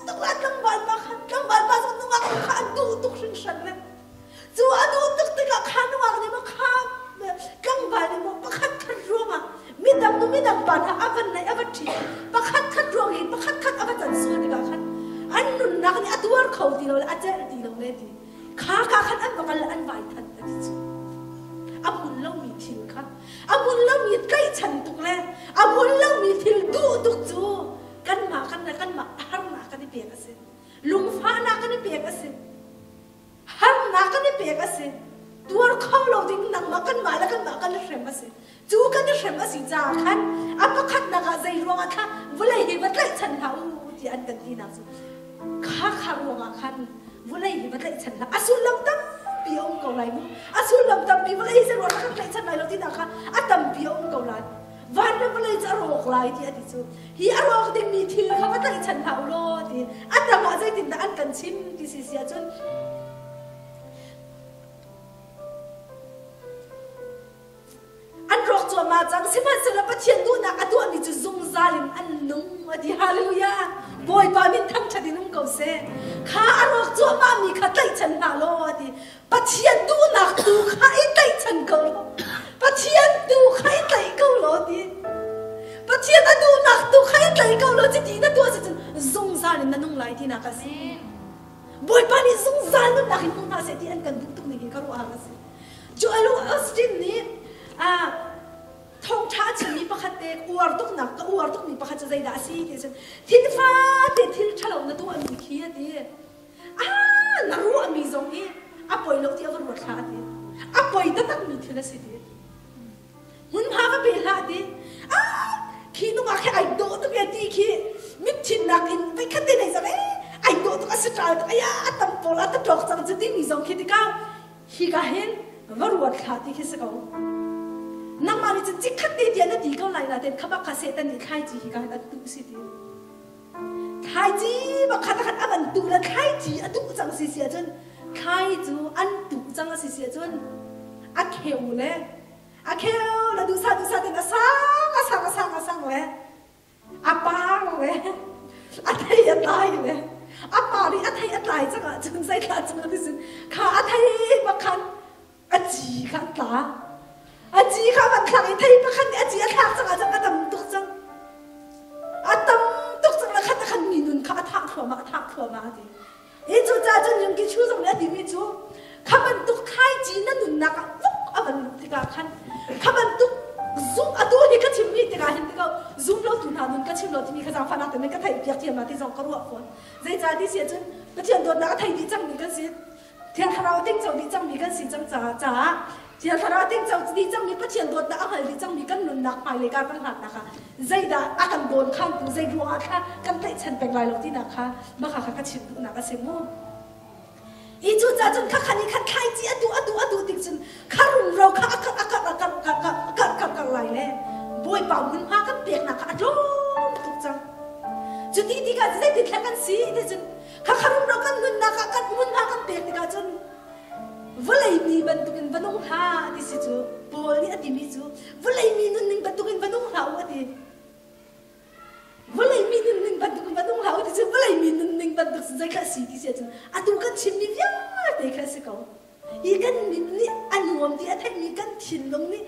tuk le tlangval pa khan tlangval pa zong nungak kha a duh tuk hringhran le cu a duh tuk tikah kha nungak nih maw kha tlangval nih maw pakhat khat ruangah midang nu midang pa hna a van naih a va ṭhi pakhat khat ruang i pakhat khat a va can sual tikah khan an nunnak nih a tuar kho ti lo le a celh ti lo le ti kha ka khan an va kal le an vai than a ti cu a hmun lomi thil kha A hmun lomi tlaihchan tuk le a hmun lomi thil duh tuk cu kanmah kan le kanmah harnak kan i pek a si. Lungfahnak kan i pek a si. Harnak kan i pek a si. Tuar kho lo ding nangmah kanmah le kanmah kan i hrem a si. Cu kan i hrem a si caah khan a pakhatnak ah zei ruangah kha vawlei hi va tlaihchan hlah u ti an kan tinak cu kha kha ruangah khan vawlei hi va tlaihchan hlah. A sullam tampi a um ko lai mu. A sullam tampi vawlei hi zeiruang kan tlaihchan lai lo tinak kha a tampi a um ko lai. Van le vawlei cu a rawk lai ti a ti cu. Hi a rawk dingmi thil kha va tlaihchan hlah u law ti a tam ah zeitindah an kan chim ti si si ahcun An rawk cuahmah cang. Sihmanhsehlaw Pathian duhnak a tuahmi cu zungzal in an nung a ti. Hallelujah! Bawipa min thangṭhat in um ko seh. Kha a rawk cuahmahmi kha tlaihchan hna law a ti. Pathian duhnak tu kha i tlaihchan ko law. Pathian tu kha i tlaih ko law ti. Pathian a duhnak tu kha i tlaih ko law cuti na tuah cun zungzal in na nung lai tinak a si. Bawipa nih zungzal nunnak in hmu hna seh ti an kan duh tuk ning hi ka ruah a si. Joel Austin nih thawngṭha a chimmi pakhat te uar tuknak ka uar tukmi pakhat cu zeidah a si ti cun thil fate thil ṭhalo na tuahmi khi a ti. Ah, na ruahmi zong hi a poi lo ti a va ruat hlah a ti. A poi taktakmi thil a si ti. Hmunhma va pe hlah ti. Ah, khi nungak khi ai dawh tuk e ti khi mitthinnak in veikhat te nei zong eh ai dawh tuk a si ṭal tuk aya a tam pawl a ta ṭawk cang cu timi zong khi tikah Hika hin va ruat hlah ti khi si ko. Nangmah nih cun chikkhat te tiah na ti ko lai nain kha bak kha Satan nih thlaici hika hin a tuh si ti. Thlaici bakhat khat a van tuh le thlaici a tuh cang si si ahcun thlai cu an tuh cang a si si ahcun a kheu le a kheu le duhsah duhsah ten a sang a sang a sang a sang le A par le a thei a tlai le a par i a thei a tlai cang ahcun zeithla cung ah tisin kha a thei bak khan a ci kha an tla. A ci kha van thlak i thei pakhat nih a ci a thlak cang ahcun a tam tuk cang. A tam tuk cang le khat khan mi nun kha a thah thluahmah a thah thluahmah a ti. Hi cu ca cun Yungki Chu zong nih a timi cu kha bantuk thlaici na nunnak ah vuk a van luh. Kha bantuk zum atu hi ka chimmi tikah hin tikah zum lo tu hna nun ka chim lo timi kha zaangfahnak te ka theih piak thiam ti zong ka ruah fawn. Zeicah ti si ahcun Pathian dawtnak a thei dih cangmi kan si. Thiang Thlarau tingco dih cangmi kan si cang caah Thiang Thlarau tingco dih cangmi Pathian dawtnak a hngal dih cangmi kan nunnak hmailei kar kan hlatnak ah zeidah a kan dawn khantu zei ruangah kha kan tlaihchan peng lai lo tinak kha maka kha ka chim duhnak a si mu. I cu ca cun kha khan i khan thlaici a duh a duh a duh tik cun kha rumro kha a karh a karh a karh karh karh karh karh lai le Bawipa hmunhma kan peknak kha a tlawm tuk cang. Cuti tikah zeitin thla kan si ti cun kha kha rumro kan nunnak ah kan hmunhma kan pek tikah cun vawlei mi bantukin va nung hlah ti si cu Paul nih a timi cu vawlei mi nunning bantukin va nung hlah u a ti. Vawlei mi nunning bantukin va nung hlah u ti cu vawlei mi nunning bantuk zei kha si ti si ahcun atu kan chimmi vialte kha si ko. Hi kan mit nih a nuam ti a theihmi kan thinlung nih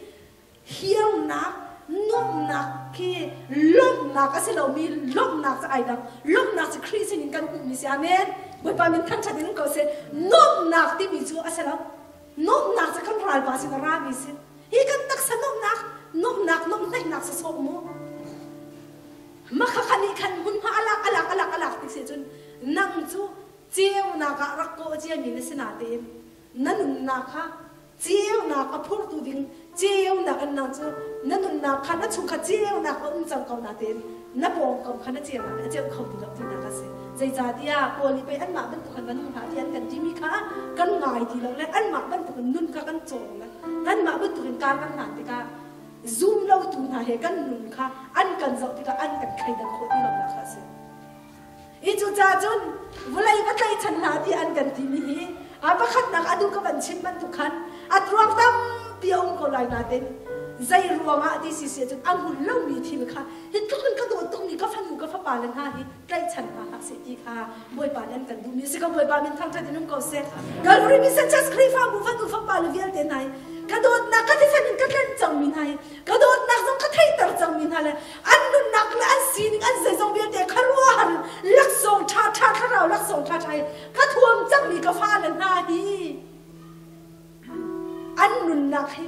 hiarnak, nuamhnak khi lawmhnak a si lomi lawmhnak cu ai dang. Lawmhnak cu Khrih sinin kan hmuhmi si. Amen. Bawipa min thangṭhat in ko seh. Nuamhnak timi cu a si lo. Nuamhnak cu kan ralpa sin a rami si. Hi kan taksa nuamhnak, nuamhnak, nuamhhnaihnak sawsawh mu. Makha khan nih khan hmunhma alak alak alak alak ti si cun nang cu ceunak ah rak kawh ciami na si natein na nunnak kha ceunak a phurtu ding ceunak in nang cu na nunnak kha na chungkhat ceunak a um cang ko natein na pawngkam kha na ceunak a ceu kho ti lo tinak a si. Zeicahtiah Paul nih pei anmah bantuk khan va nung hlah ti an kan timi kha kan ngai ti lo le anmah bantuk in nun kha kan cawng le kanmah bantuk in kar kan hlan tikah zum lotu hna he kan nun kha an kan zoh tikah an kan thleidan khawh ti lonak kha a si. I cucaah cun vawlei va tlaihchan hlah ti an kan timi hi a pakhatnak a duh ka van chim bantuk khan a ruang tampi a um ko lai nain zei ruangah ti si si cun a hmun lomi thil kha hi tluk in ka dawt tukmi ka fanu ka fapa le hna hi tlaihchan hna hlah seh ti kha Bawipa nih an kan duhmi a si ko. Bawipa min thangṭhat in um ko seh. Calvary Mission Church Khrihfabu fanu fapa le vialte hna hi ka dawtnak ka thisen in ka tlen cangmi hna hi ka dawtnak zong ka theihter cangmi hna le an nunnak le an sining an zeizong vialte khuaruahhar laksawng ṭhaṭha thlarau laksawng ṭhaṭha hi ka thuam cangmi ka fale hna hi an nunnak hi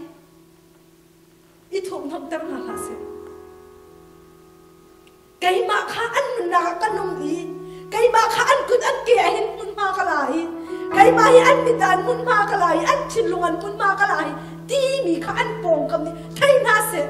i thurhhnawmhter hna hlah seh. Keimah kha an nunnak ah ka nung i keimah kha an kut an ke ah hin hmunhma ka la i keimah hi an mit ah an hmunhma ka la i an thinlung an hmunhma ka la i timi kha an pawngkam nih thei hna seh.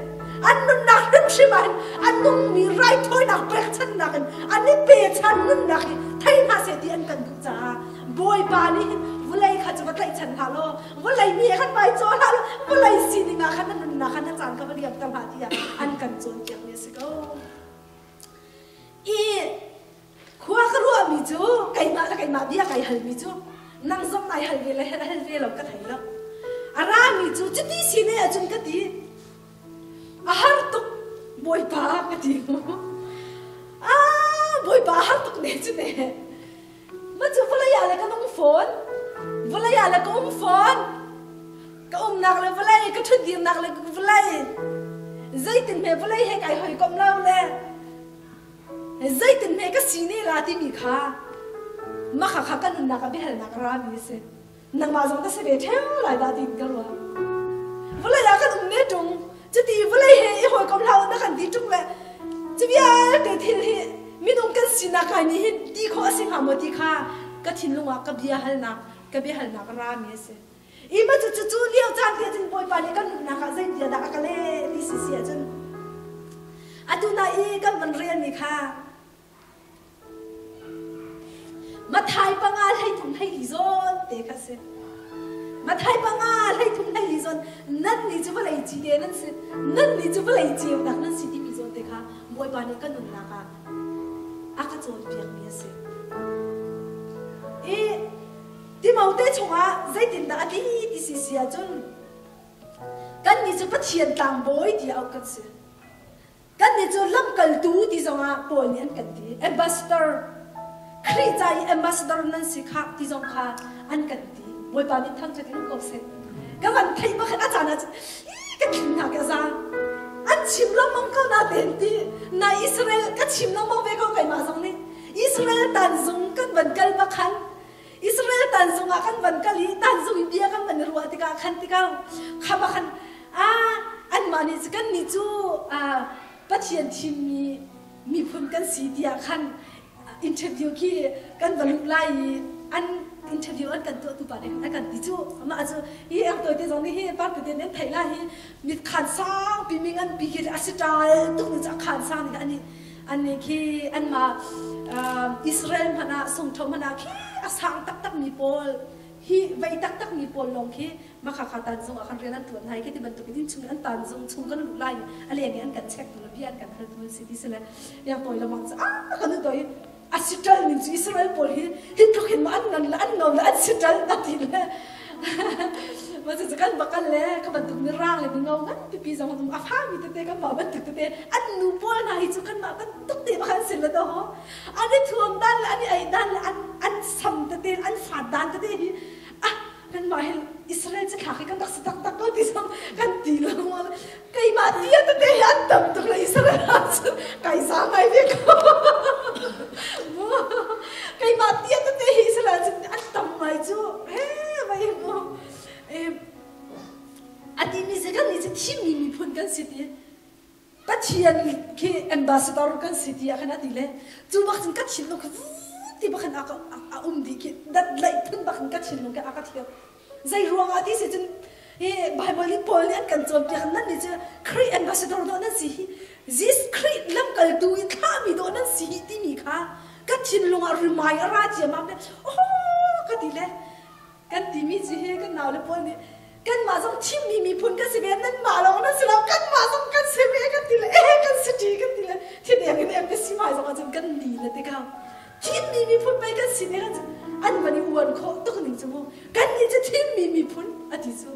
An nunnak hrimhrim ah hin a nungmi raithawinak pekchanhnak in an i pechan nunnak hi thei hna seh ti an kan duh caah Bawipa nih hin vawlei kha cu va tlaihchan hlah law vawlei mi he khan vai caw hlah law vawlei sining ah khan na nunnak khan na caan kha va liamter hlah tiah an kan cawnpiakmi a si ko. I khua ka ruahmi cu keimah le keimah bia kai halmi cu nang zong nai hal ve le hal ve lo ka thei lo. A rami cu cuti si ne ahcun ka ti. A har tuk Bawipa ka ti. Ah Bawipa a har tuk ne cu ne. Ma cu vawlei ah le ka nung fawn. Vawlei ah le ka um fawn. Ka umnak le vawlei, ka ṭhutdirnak le vawlei. Zeitin hme vawlei he kai hawikomh lo le zeitin hme ka si ne la timi kha maka kha ka nunnak ah biahalnak a rami a si. Nangmah zong na si ve ṭheo lai dah tiin ka ruah. Vawlei ah kan um ne ṭung. Cuti vawlei he i hawikom hlah u na kan ti ṭung le cu vialte thil hi minung kan sinak kai nih hin ti khawh a si hnga maw ti kha ka thinlung ah ka bia halnak ka biahalnak a rami a si. I ma cu cu lio caan te cun Bawipa nih kan nunnak ah zei bia dah a ka leh ti si si ahcun atu na i kan van relmi kha Mathai panga 13 14 zawn te kha si. Mathai panga 13 14 zawn nan nih cu vawlei ci te nan si nan nih cu vawlei ceunak nan si timi zawn te kha Bawipa nih kan nunnak ah a ka cawnpiakmi a si. I Timote chungah zeitindah a ti ti si si ahcun kannih cu Pathian tlangbawi ti auh kan si. Kannih cu lamkaltu ti zongah Paul nih an kan ti. Ambassador, Khrih ca i ambassador nan si khah ti zong kha an kan ti. Bawipa min thangṭhat in um ko seh. Ka van theih bakhin a caan ah cun ka thin hna ka za. An chim lengmang ko na ten ti. Na Israel ka chim lengmang ve ko keimah zong nih. Israel tanzung kan van kal bakhan Israel tanzung ah kan van kal i tanzung i bia kan van i ruah tikah khan tikah kha bakhan. Anmah nih kan nih cu Pathian thimmi miphun kan si tiah khan interview khi kan va luh lai i an interview an kan tuahtu pa nih a kan ti cu. Amah cu hi ang tawi te zong nih hi parku te nan theih lai hi mit khan sang pi mi ngan pi khi a si ṭal tuk ni cu a khan sang nih ani an khi anmah Israel hmanh ah sungtho hmanh ah khi a sang taktak mi pawl hi vei taktak mi pawl lawng khi makhakha tanzung ah khan rian an ṭuan hna i khi ti bantuk in innchung an tanzung chung kan luh lai a leng i an kan check tu le bia an kan hal tu an si ti si le yang tawi lamang cu ah kan tawi a si ṭal ning cu Israel pawl hi hi tluk hin ma an ngan le an ngau le an si ṭal a ti le ma cu kan bakal le ka bantuk mi rang le mi ngau ngan pipi zong um a fa mi tete kan mah bantuk tete an nu pawl hna hi cu kan mah bantuk te bak an si le to ho an i thuam dan le an i ei dan le an an sam tete an fat dan tete hi ah kanmah hi Israel cu thlak hi kan rak si taktak ko ti zong kan ti lo keimah tia tete hi an tam tuk le Israel ah cun kai za ngai ve ko keimah tia tete hi Israel cun an tam ngai cu he vai mu a ti mi si kan nih cu thimmi miphun kan si ti Pathian khi ambassador kan si ti ah khan a ti le cu bak cun ka thinlung kha ti bak khan a um dih khi dat laih phun bak in ka thinlung khi a ka thiam zei ruang ah ti si cun hi Bible nih Paul nih an kan cawnpiak nan nih cu Khrih ambassador dawh nan si hi Jesus Khrih lamkaltu i thlahmi dawh nan si hi timi kha ka thinlung ah rimai a ra ciammam le oh ka ti le Kan timi cu hi kan naule pawl nih kanmah zong thimmi miphun kan si ve nanmah lawng nan si lo kanmah zong kan si ve kan ti le eh kan si ṭi kan ti le thideng in embassy hmai zong ahcun kan ni le ti ka thimmi miphun pei kan si ne kan an van i uan khawh tuk ning cu mu kannih cu thimmi miphun a ti cu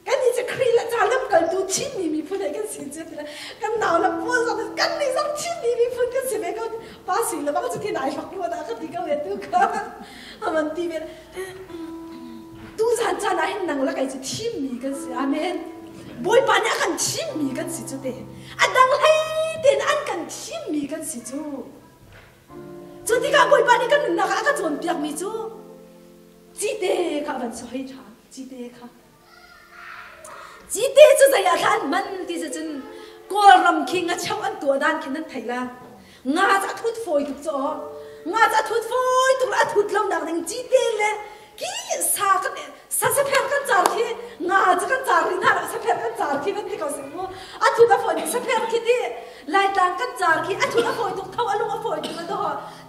Kannih cu Khrih le ca lamkaltu thimmi miphun he kan si cu ti le kan nau le pawl zong kannih zong thimmi miphun kan si ve ko pa sui le bang cu thin ai hlok rua dah ka ti ko ve tu kha aman ti ve tu zan caan ah hin nang le kei cu thimmi kan si amen Bawipa nih a kan thimmi kan si cu te a dang hlei tein an kan thimmi kan si cu cu tikah Bawipa nih kan nunnak ah a ka cawnpiakmi cu cite kha a van soi ṭhan cite kha Cite cu zei ah hlah an hman ti si cun Kawlram khi ngacheu an tuah dan khi nan thei la. Nga cu a thut fawi tuk cu aw. Nga cu a thut fawi tuk le a thut lo nak ding cite le ki sa kan sa sapher kan car khi nga cu kan car rih hna lo sapher kan car khi van ti ko sing mu. A thut a fawi sapher khi ti Laitlang kan car khi a thut a fawi tuk tho a lung a fawi tuk a to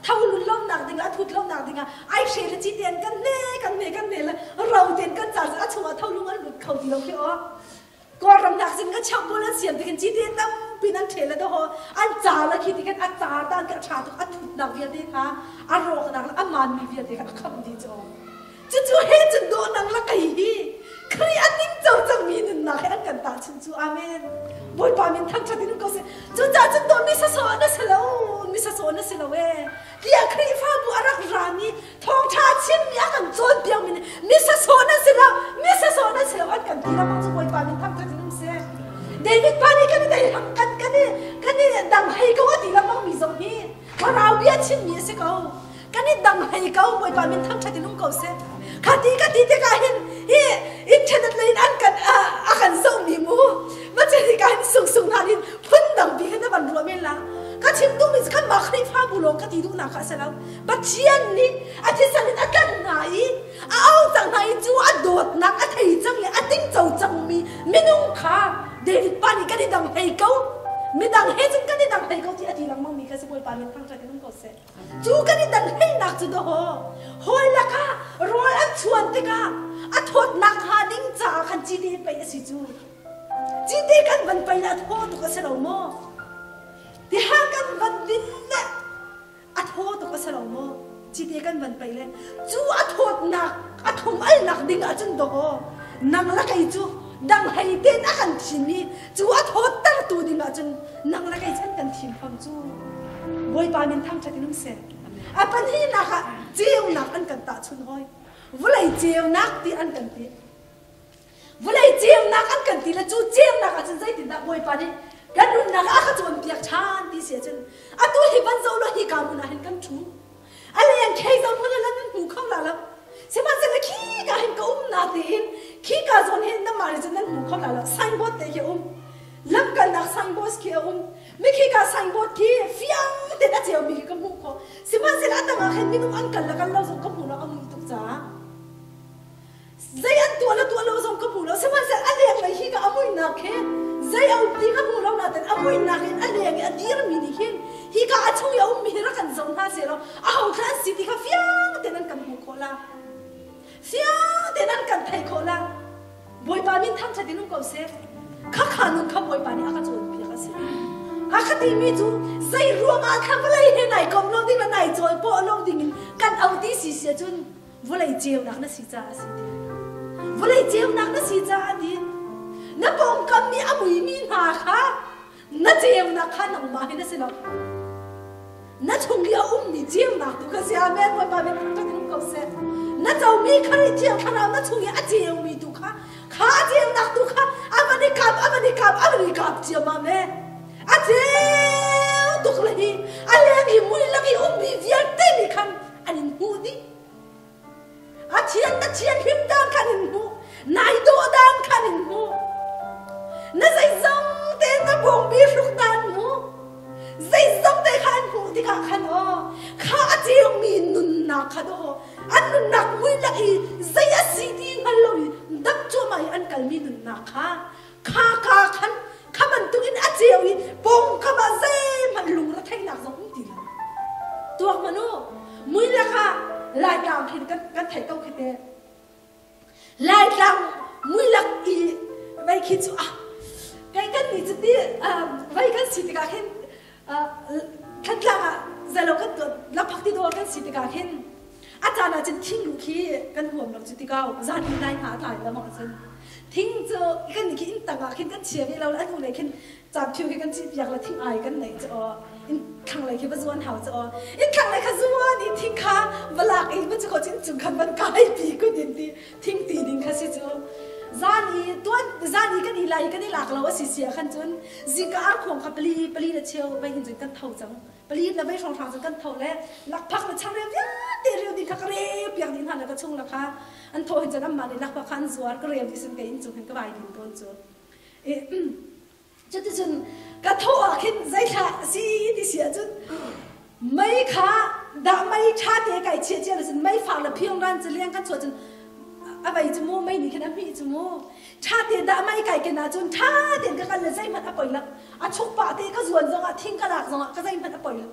tho lun lo nak ding a thut lo nak ding ah ai hre le ci ten kan ne kan ne kan ne le ro ten kan car a chung ah tho lung an lut kho ti lo khi o Kawlram nak sin ka cheu pawl an siam tikin ci te tampi nan ṭhe le to ho an ca la khi tikin a car dan ka ṭha tuk a thut nak vialte kha a rawk nak le a man mi vialte kha a kham dih cu Cucu he cun dawh nang la kei hi Khrih a ning co cangmi nunnak he an kan tahchun cu. Amen. Bawipa min thangṭhat in um ko seh. Cucaah cun dawh misa sawh na si lo, misa sawh na si lo ee. Tiah Khrihfabu a rak rami thawngṭha a chimmi a kan cawnpiakmi nih misa sawh na si lo, misa sawh na si lo an kan ti lengmang cu Bawipa min thangṭhat in um seh. David pa nih kan i dei kan kan i kan i dang hei ko a ti lengmang mi zong hi thlarau bia chimmi a si ko. Kan i dang hlei ko Bawipa min thangṭhat in um ko seh. Kha ti ka ti tikah hin hi internet lei in an kan a kan zohmi mu ma cu hika hin sung sung hna hin phun dang bi khan na van ruah men la. Ka chim duhmi cu kanmah Khrihfabu lawng ka ti duhnak kha a si lo. Pathian nih a thisen in a tlanh hna i a au cang hna i cu a dawtnak a thei cang i a tingco cangmi minung kha David pa nih kan i dang hlei ko. Midang he cun kan i dang hlei ko ti a ti lengmang mi kha si Bawipa min thangṭhat in um ko seh. Cu kan i dan hleinak cu dawh hawi lakah rawl an chuan tikah a thawtnak hnga ding caah khan cite pei a si cu. Cite kan van pei le a thaw tuk a si lo maw? Tiha kan van din le a thaw tuk a si lo maw? Cite kan van pei le cu a thawtnak a thum alnak ding ahcun dawh nang la kei cu dang hei ten a kan thim i cu a thawttertu ding ahcun nang le kei chan kan thim fam cu. Bawipa min thangṭhat in um seh. A pahnihnak ah ceunak an kan tahchunh hawi. Vawlei ceunak ti an kan ti. Vawlei ceunak an kan ti le cu ceunak ahcun zeitindah Bawipa nih kan nunnak ah a ka cawnpiak ṭhan ti si ahcun atu hi van zoh law hi ka hmun ah hin kan ṭhu. A leng khei zong hmun ah nan hmu kho la lo. Sihmanhsehlaw khi ka hin ka um na tiin khi ka zawn hin namah nih cun nan hmu kho lai lo. Signboard te khi a um. Lamkalnak signboard khi a um. Mi khi ka signboard khi fiang tein a ceumi khi ka hmuh khawh. Sihmanhsehlaw a tangah khin minung an kal le kal lo zong ka hmu lo a mui tuk caah. Zei an tuah le tuah lo zong ka hmu lo. Sihmanhsehlaw a lenglei hi ka a muihnak he zei a um ti ka hmu lo nain a muihnak in a leng i a dirmi nih hin hika a chung i a ummi hi rak kan zoh hna sehlaw aho thla an si ti kha fiang tein an kan hmuh khawh la. Fiang tein an kan theih khawh la. Bawipa min thangṭhat in um ko seh. Khakha nun kha Bawipa nih a ka cawnpiak a si. A ka timi cu zei ruangah thla vawlei he nai kom lo ding le nai cawi pawh lo ding in kan au ti si si ahcun vawlei ceunak na si caah a si ti. Vawlei ceunak na si caah ti. Na pawngkam nih a muimi hna kha na ceunak kha nangmah hi na si lo. Na chung i a ummi ceunak tu kha si. Amen. Bawipa min thangṭhat in um ko seh. Na comi Khrih Thiang Thlarau na chung i a ceumi tu kha kha ceunak tu kha a van i kap a van i kap a van i kap ciammam e. A ceu tuk le hi a leng i mui lak i ummi vialte nih khan an in hmuh dih. A thian na thian him dan khan in hmuh. Nai dawh dan khan in hmuh. Na zeizong te na bawngbi hruk dan mu. Zeizong te kha an hmuh tikah khan aw kha a ceumi nunnak kha daw an nunnak mui lak i zei a si ti hngal lo i dap cuahmah i an kalmi nunnak kha kha ka khan kha bantukin a ceu i pawngkam ah zeihmanh lungre theihnak zong um ti lo. Tuak hmanh u, mui lakah Laitlang khin kan theih ko khi te. Laitlang mui lak i vei khi cu ah kei kan ni cu ti vei kan si tikah khin Thantlang ah zalo kan tuah lakphak ti dawr kan si tikah khin a caan ah cun thing lu khi kan huam lo cu tikau zan in nai hna a tlai lo mak cun thing cu kan khi inn tang ah khin kan chia ve lo an hnu lei khin caan phiu khi kan cih piak le thing ai kan nei cu aw in thlang lei khi va zuan hau cu aw in thlang lei kha zuan i thing kha va lak i va cu ko cin cung khan van kai pi kun in ti thing ti ding kha si cu zan i tuan zan i kan i lai kan i lak lo a si sia khan cun Zingka arkhuang kha pali pali le cheu vei hin cun kan tho cang. Pali le vei hrawnghrang cun kan tho le lakphak le changreu vialte reu ding kha ka reu piak dih hna le ka chung le kha an tho hin cun anmah nih lakphak kha an zuar ka reu dih sin kei inn cung hin ka vai din tawn cu. I cuticun ka tho ah khin zeithla si ti si ahcun mei kha dah mei ṭha te kai chiah cia le cun mei far le phiang ran cu leng kan chuah cun a vei cu mu mei nih khin a hmih cu mu Ṭha te dah mei kai ken ahcun ṭha tein ka kal le zeihmanh a poi lo. A chuk pah te ka zuan zongah thing ka lak zongah ka zeihmanh a poi lo.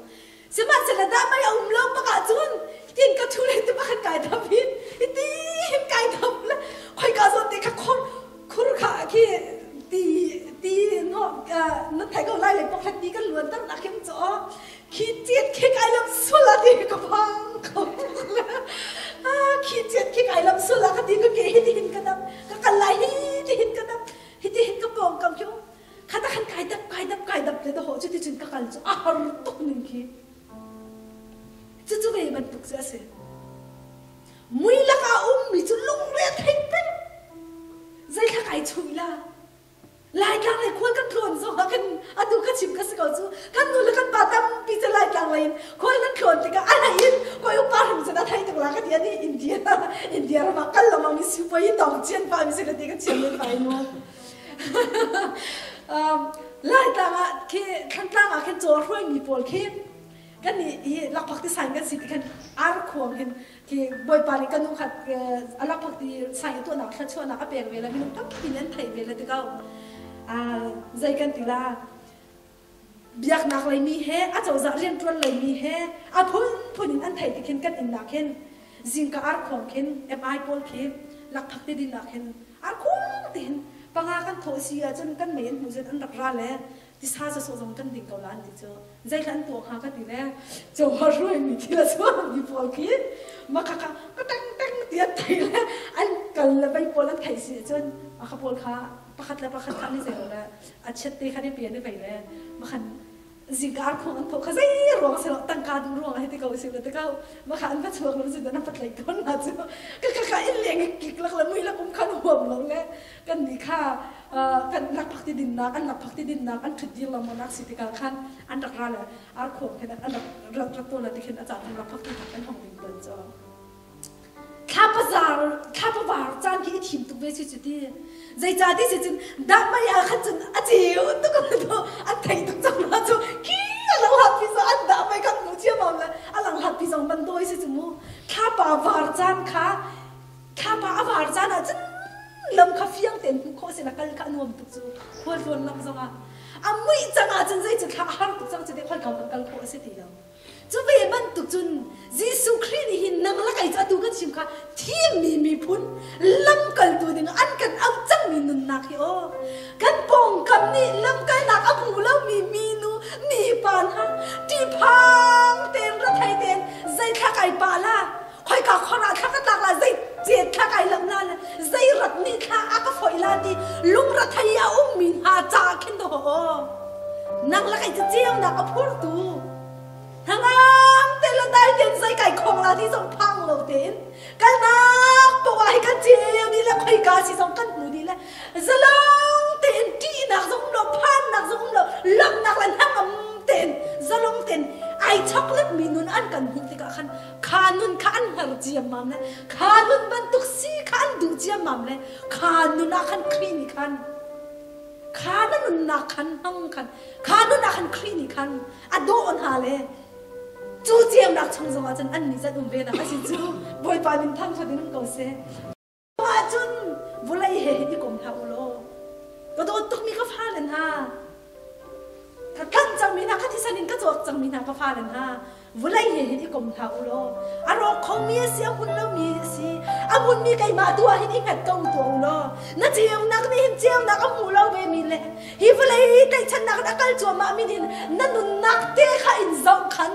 Sihmanhsehlaw dah mei a um lo bak ahcun tin ka ṭhu le ti pakhat kai thap hi ti hin kai thap le khoika zawn te kha khur khur kha khi ti ti no na thei ko lai le pakhat ti kan luan ter nak hin cho khi chiat khi kai lam sul a ti ka phang ko khi chiat khi kai lam sul a ka ti ka ke hi ti hin ka dap ka kal lai hi ti hin ka dap hi ti hin ka pawng kam khi khata khan kai dap kai dap kai dap le da ho chu ti cun ka kal chu a har tuk ning khi cu cu ve bantuk cu a si mui lakah ummi cu lungre thei peng zei thla kai chui la Laitlang lei khual kan tlawn zongah kan atu ka chim ka si ko cu kan nu le kan pa tampi cu Laitlang lei in khual nan tlawn tikah a hlei in koi upa hrim cun a thei tuk la ka ti ani India India ram ah kal lengmang mi si poi tong chian pa mi si ka ti ka chiam men pai mu Laitlang ah khi Thlantlang ah khin caw hruai mi pawl khi kan nih hi lakphak ti sain kan si ti khan ar khuang hin khi bawipa nih kan nu khat a lakphak ti sain tuahnak thluachuahnak a pek ve le minung tampi nih an theih ve le ti ko zei kan ti la biaknak lei mi he a cozah rianṭuan lei mi he a phunphun in an theih ti khin kan inn ah khin zingka ar khuang khin MI pawl khi lakphak ti din ah khin ar khuang ti hin panga kan thawh si ahcun kan mei an hmuh cun an rak ra le tisa sawsawh zong kan ding ko la an ti cu zeithla an tuah hnga ka ti le caw ruai mi thil a chuak mi pawl khi maka ka ka teng teng ti an thei le an kal le vei pawl an theih si cun maka pawl kha pakhat le pakhat kha ni zei le a chiat te kha ni pian ni vei le makhan zingka khong an tho kha zei ruang se lo tangka du ruang he ti ko si le ti ko maka an va chuak lo sin an patlai ton na cu ka ka ka in leng kik lak le mui lak um khan huam lo le kan nih kha kan lakphak ti dinnak an lakphak ti dinnak an ṭhut dir lengmang si tikah khan an rak ra le arkhuang khin an rak rak rak to le tikhin a caan lakphak ti kan hong ding ton cu. Thlapa thlapa var caan khi i thim tuk ve si cu ti. Zeicah ti si cun dahmei ah khan cun a ceu tuk an thei tuk cang hna cu khi a lang hlatpi zong an dahmei kan hmu ciammam le a lang hlatpi zong man dawi si cu mu. Thlapa var caan kha thlapa a var caan ah cun lam kha fiang tein hmuh khawh si na kal kha a nuam tuk cu khualtlawn lam zong ah a muih cang ah cun zei cu thla a har tuk cang cu te khoi kan kal khawh a si ti lo. Cu ve bantuk cun Jesuh Khrih nih hin nang le kei cu atu kan chim kha thimmi miphun lamkaltu ding an kan auh cangmi nunnak hi aw kan pawngkam nih lamkalnak a hmu lomi minu mipa hna ṭihphang tein rethei tein zei thla kai pah la khoika khor ah thla ka tlak la zei cet thla kai lamh la le zei rat nih thla a ka foih la ti lungrethei a ummi hna caah khin dawh aw nang le kei cu ceunak a phurtu hnangam te le dai tein zei kai khong la ti zong phang lo tein kalnak poah hi kan ceu dih le khoika si zong kan hmu dih le zalong tein ṭihnak zong um lo phannak zong um lo lawmhnak le hnangam tein zalong tein ai choklet mi nun an kan hmuh tikah khan kha nun kha an hngar ciammam le kha nun bantuk si kha an duh ciammam le kha nun ah khan Khrih nih khan kha na nunnak khan hmang khan kha nun ah khan Khrih nih khan a dawh hna le cu ceunak chung zongah cun an nih zat um ve nak a si cu Bawipa min thangṭhat in um ko seh. Ahcun vawlei he hin i kom hlah u law ka dawt tukmi ka fale hna ka tlanh cangmi hna ka thisen in ka cawk cangmi hna ka fale hna vawlei he hin i kom hlah u law a rawk khomi a si a hmun lomi a si a hmunmi keimah tu ah hin i hngat ko tuah u law na ceunak nih hin ceunak a hmu lo ve mi le hi vawlei tlaihchannak in a kal cuahmah mi nih na nunnak te kha in zoh khan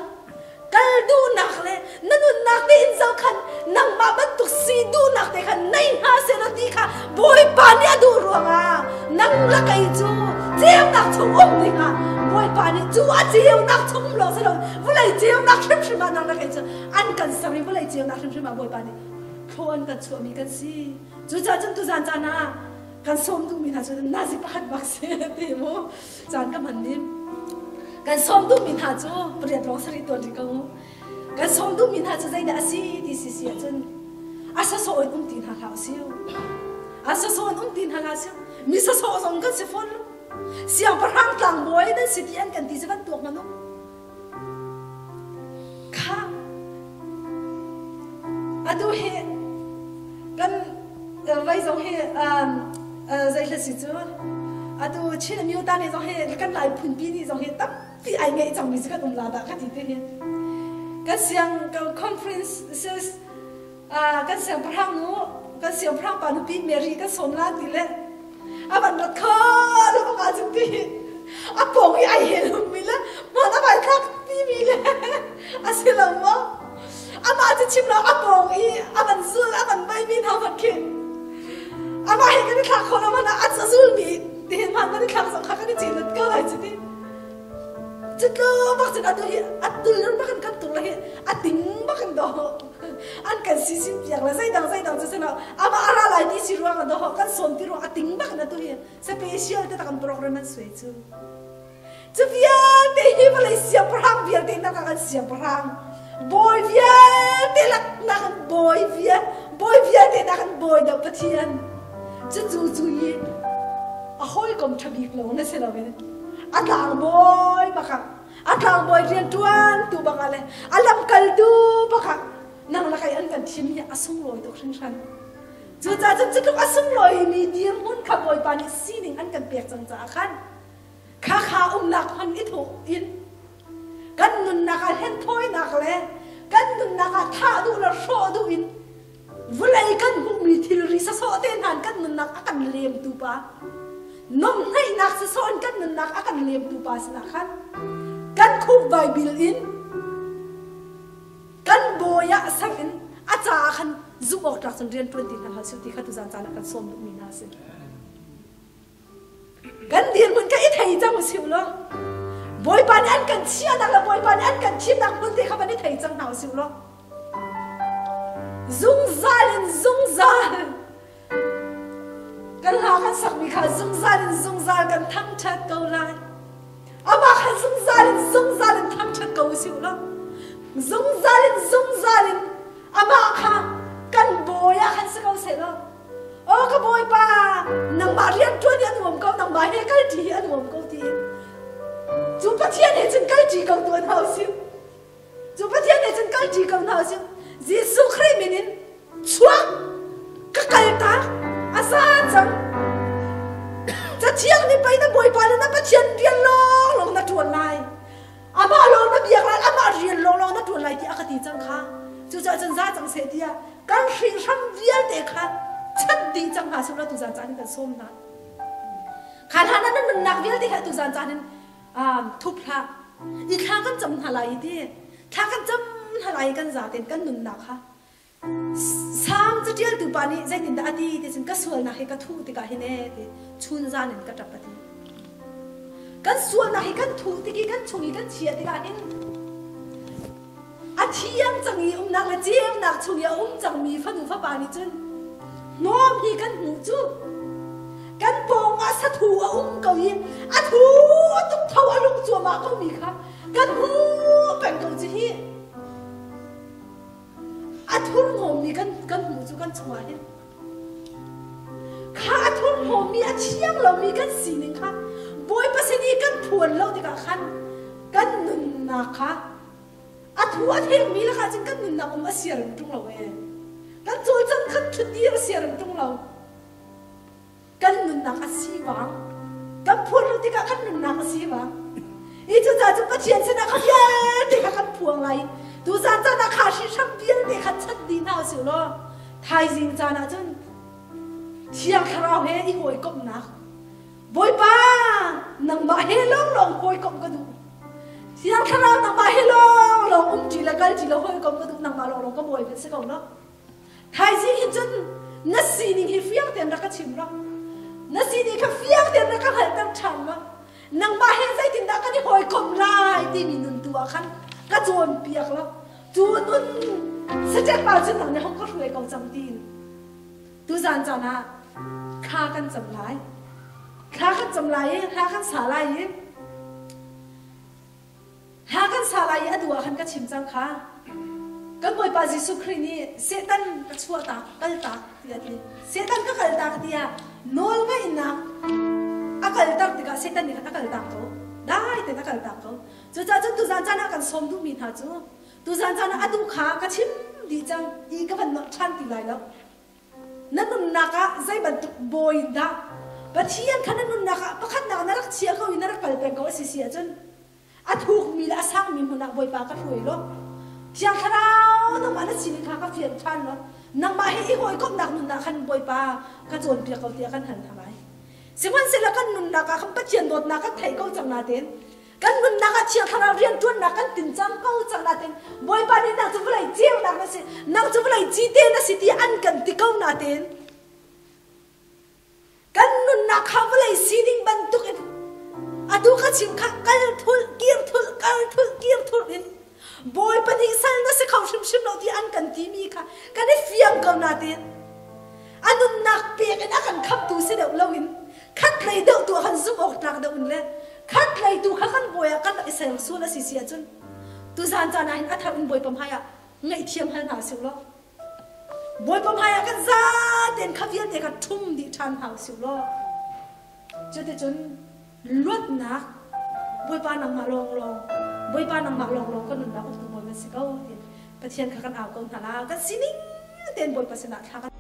kal duhnak le na nunnak te in zoh khan nangmah bantuk si duhnak te khan nei hna seh ti kha Bawipa nih a duh ruangah nang le kei cu ceunak chung um dingah Bawipa nih cu a ceunak chung um lawng si lo vawlei ceunak hrimhrim ah nang le kei cu an kan ser i vawlei ceunak hrimhrim ah Bawipa nih thlaw an kan chuahmi kan si. Cucaah cun tuzan caan ah kan sawm duhmi hna cu nazi pakhat bak si ti mu caan ka hman dim kan sawm duhmi hna cu pariat lawng sarih tuan rih ko kan sawm duhmi hna cu zeidah a si ti si si ahcun a sasawh in um ti hna hlah usih a sasawh in um ti hna hlah usih mi sasawh zong kan si fawn lo siangpahrang tlangbawi nan si ti an kan ti si van tuak hmanh u Kha atu hi kan vai zong hi zei hla si cu atu Chin Amyo ta nih zong hi kan Lai phunpi nih zong hi tampi ai ngeih cangmi si kan um la dah ka ti te hi kan siang conferences kan siangpahrang nu kan siangpahrang pa nupi Mary kan sawm la ti le a van rat kho lo bak ah cun ti a pawng i ai hel mi le hman a vai thlak ti mi le a si lo maw amah cu chim lo a pawng i a van zul a van vai mi hna van khi amah he kan i thlak kho lo man ah a zul mi tihin hman kan i thlak zong kha kan i celut ko lai cu ti Cutlo bak cun atu hi a tul bak in kan tuk le hi a ting bak in dawh an kan sisin piak le zeidang zeidang cu silo amah a ra lai ti si ruang ah dawh kan sawm ti ruang a ting bak in atu hi special te tak an program an suai cu cu vialte hi vawlei siangpahrang vialte nak ah kan siangpahrang bawi vialte lak nak in bawi vial bawi vialte nak in bawi deuh Pathian cu cu cu hi a hawikom ṭha bik lo na si lo in a tlangbawi bakah a tlangbawi rianṭuantu bakah le a lamkaltu bakah nang le kei an kan thim hi a sunglawi tuk hringhran. Cucaah cun cutluk a sunglawimi dirhmun kha Bawipa nih sining an kan pek cang caah khan khakha umnak hman i thawh in kan nunnak ah hlenthawinak le kan nunnak ah thah duh le hrawh duh in Vawlei kan hmuhmi thilri sasawh te hna in kan nunnak a kan lemtu pa, nomhnaihnak sasawh in kan nunnak a kan lemtu pa sinah khan kan khup vaibil in kan bawi ah ser in a caah khan zumh awk tlak cun rian ṭuan ti hna hlah sih ti kha tuzan caan ah kan sawm duhmi hna a si. Kan dirhmun kha i thei cang usih law Bawipa nih an kan chiahnak le Bawipa nih an kan thimnak hmun te kha van i thei cang hna usih law zungzal in zungzal kan hla kan sakmi kha zungzal in zungzal kan thangṭhat ko lai. Amah kha zungzal in zungzal in thangṭhat ko usih law zungzal in zungzal in amah kha kan bawi. si ko seh law aw ka bawipa nangmah rian ṭuan hi a nuam ko nangmah he kal ṭi hi a nuam ko tiin cu Pathian he cun kal ṭi ko tuan hau si cu Pathian he cun kal ṭi ko hna usih Jesuh Khrih min in chuak ka kal tak a za cang Cathiang nih pei na Bawipa le na Pathian rian lawnglawng na ṭuan lai amah lawng na biak lai amah rian lawnglawng na ṭuan lai tiah a ka ti cang kha cucaah cun za cang seh tiah kan hrihhram vialte kha chat dih cang hna seh law tuzan caan in kan sawm hna kha hlan ah na nunnak vialte kha tuzan caan in thup hlah i thla kan cam hna lai i ti thla kan cam hna lai i kan zaten kan nunnak kha Salm caṭialtu pa nih zeitindah a ti ti cun ka sualnak hi ka thuh tikah hin ee ti chun zan in ka ṭap a ti. Kan sualnak hi kan thuh tik i kan chung i kan chiah tikah hin a thiang cang i umnak le ceunak chung i a um cangmi fanu fapa nih cun hnawm hi kan hmuh cu kan pawng ah sathu a um ko i a thu tuk tho a lung cuahmah ko mi kha kan hmuh peng ko cu hi. A thurhnawmmi kan kan hmuh cu kan chungah hin kha a thurhnawmmi a thiang lomi kan sining kha Bawipa sin i kan phuan lo tikah khan kan nunnak kha a thu a thekmi lakah cun kan nunnak um a siarem ṭung lo ee. Kan cawlcang kan ṭhutdir a siarem ṭung lo. Kan nunnak a sivang. Kan phuan lo tikah kan nunnak a sivang. I cucaah cu Pathian sinah kha vialte kha kan phuang lai. Tuzan caan ah kha hrihhram vialte kha chat dih hna usih law thaizing caan ah cun Thiang Thlarau he i hawikomhnak Bawipa nangmah he lawnglawng hawikomh ka duh. Thiang Thlarau nangmah he lawnglawng um ṭi le kal ṭi le hawikomh ka duh nangmah lawnglawng ka bawi si ko lo. Thaizing hin cun na sining hi fiang tein rak ka chim law na sining kha fiang tein rak ka hngalhter ṭhan law nangmah he zeitindah kan i hawikomh lai timi nun tu ah khan ka cawnpiak law cu nun sachet pa cun nang nih hong ka hruai ko cang tiin tuzan caan ah thla kan cam lai thla kan cam lai i thla kan sa lai i Hla kan sa lai i a duh ah khan ka chim cang kha. Kan Bawipa Jesuh Khrih nih Satan ka chuahtak, kaltak tiah a ti. Satan ka kaltak tiah nawl ngaihnak a kaltak tikah Satan nih khan a kaltak ko. Dai tein a kaltak ko. Cucaah cun tuzan caan ah kan sawm duhmi hna cu tuzan caan ah atu kha ka chim dih cang i ka van nolh ṭhan ti lai lo. Na nunnak ah zei bantuk bawi in dah Pathian kha na nunnak ah pakhatnak na rak chia ko i na rak kal peng ko a si si ahcun a thukmi le a sangmi hmun ah Bawipa ka hruai law Thiang Thlarau nangmah na sining kha ka fian ṭhan law nangmah he i hawikomhnak nunnak khan Bawipa ka cawnpiak ko tiah kan hal hna lai. Sihmanhsehlaw kan nunnak ah khan Pathian dawtnak kan theih ko cang nain kan nunnak ah Thiang Thlarau rianṭuannak kan tin cang ko cang nain Bawipa nih nang cu vawlei ceunak na si nang cu vawlei cite na si ti an kan ti ko nain kan nunnak kha vawlei sining bantuk in atu ka chim kha kal thulh kir thulh kal thulh kir thulh in Bawipa nih sal na si kho hrimhrim lo ti an kan timi kha kan i fiang ko nain a nunnak pek in a kan khamtu si deuh loin khat lei deuh tu ah khan zumh awk tlak deuh in le khat lei tu kha kan bawi ah kan rak i ser sual a si si ahcun tuzan caan ah hin a thar in Bawipa hmai ah ngaihthiam hal hna usih law Bawipa hmai ah kan zaten kha vialte kha ṭhum dih ṭhan hna usih law cuticun luatnak Bawipa nangmah lawnglawng Bawipa nangmah lawnglawng kan nunnak uktu Bawi na si ko ti Pathian kha kan au ko hna la kan sining tein Bawipa sinah thla kan.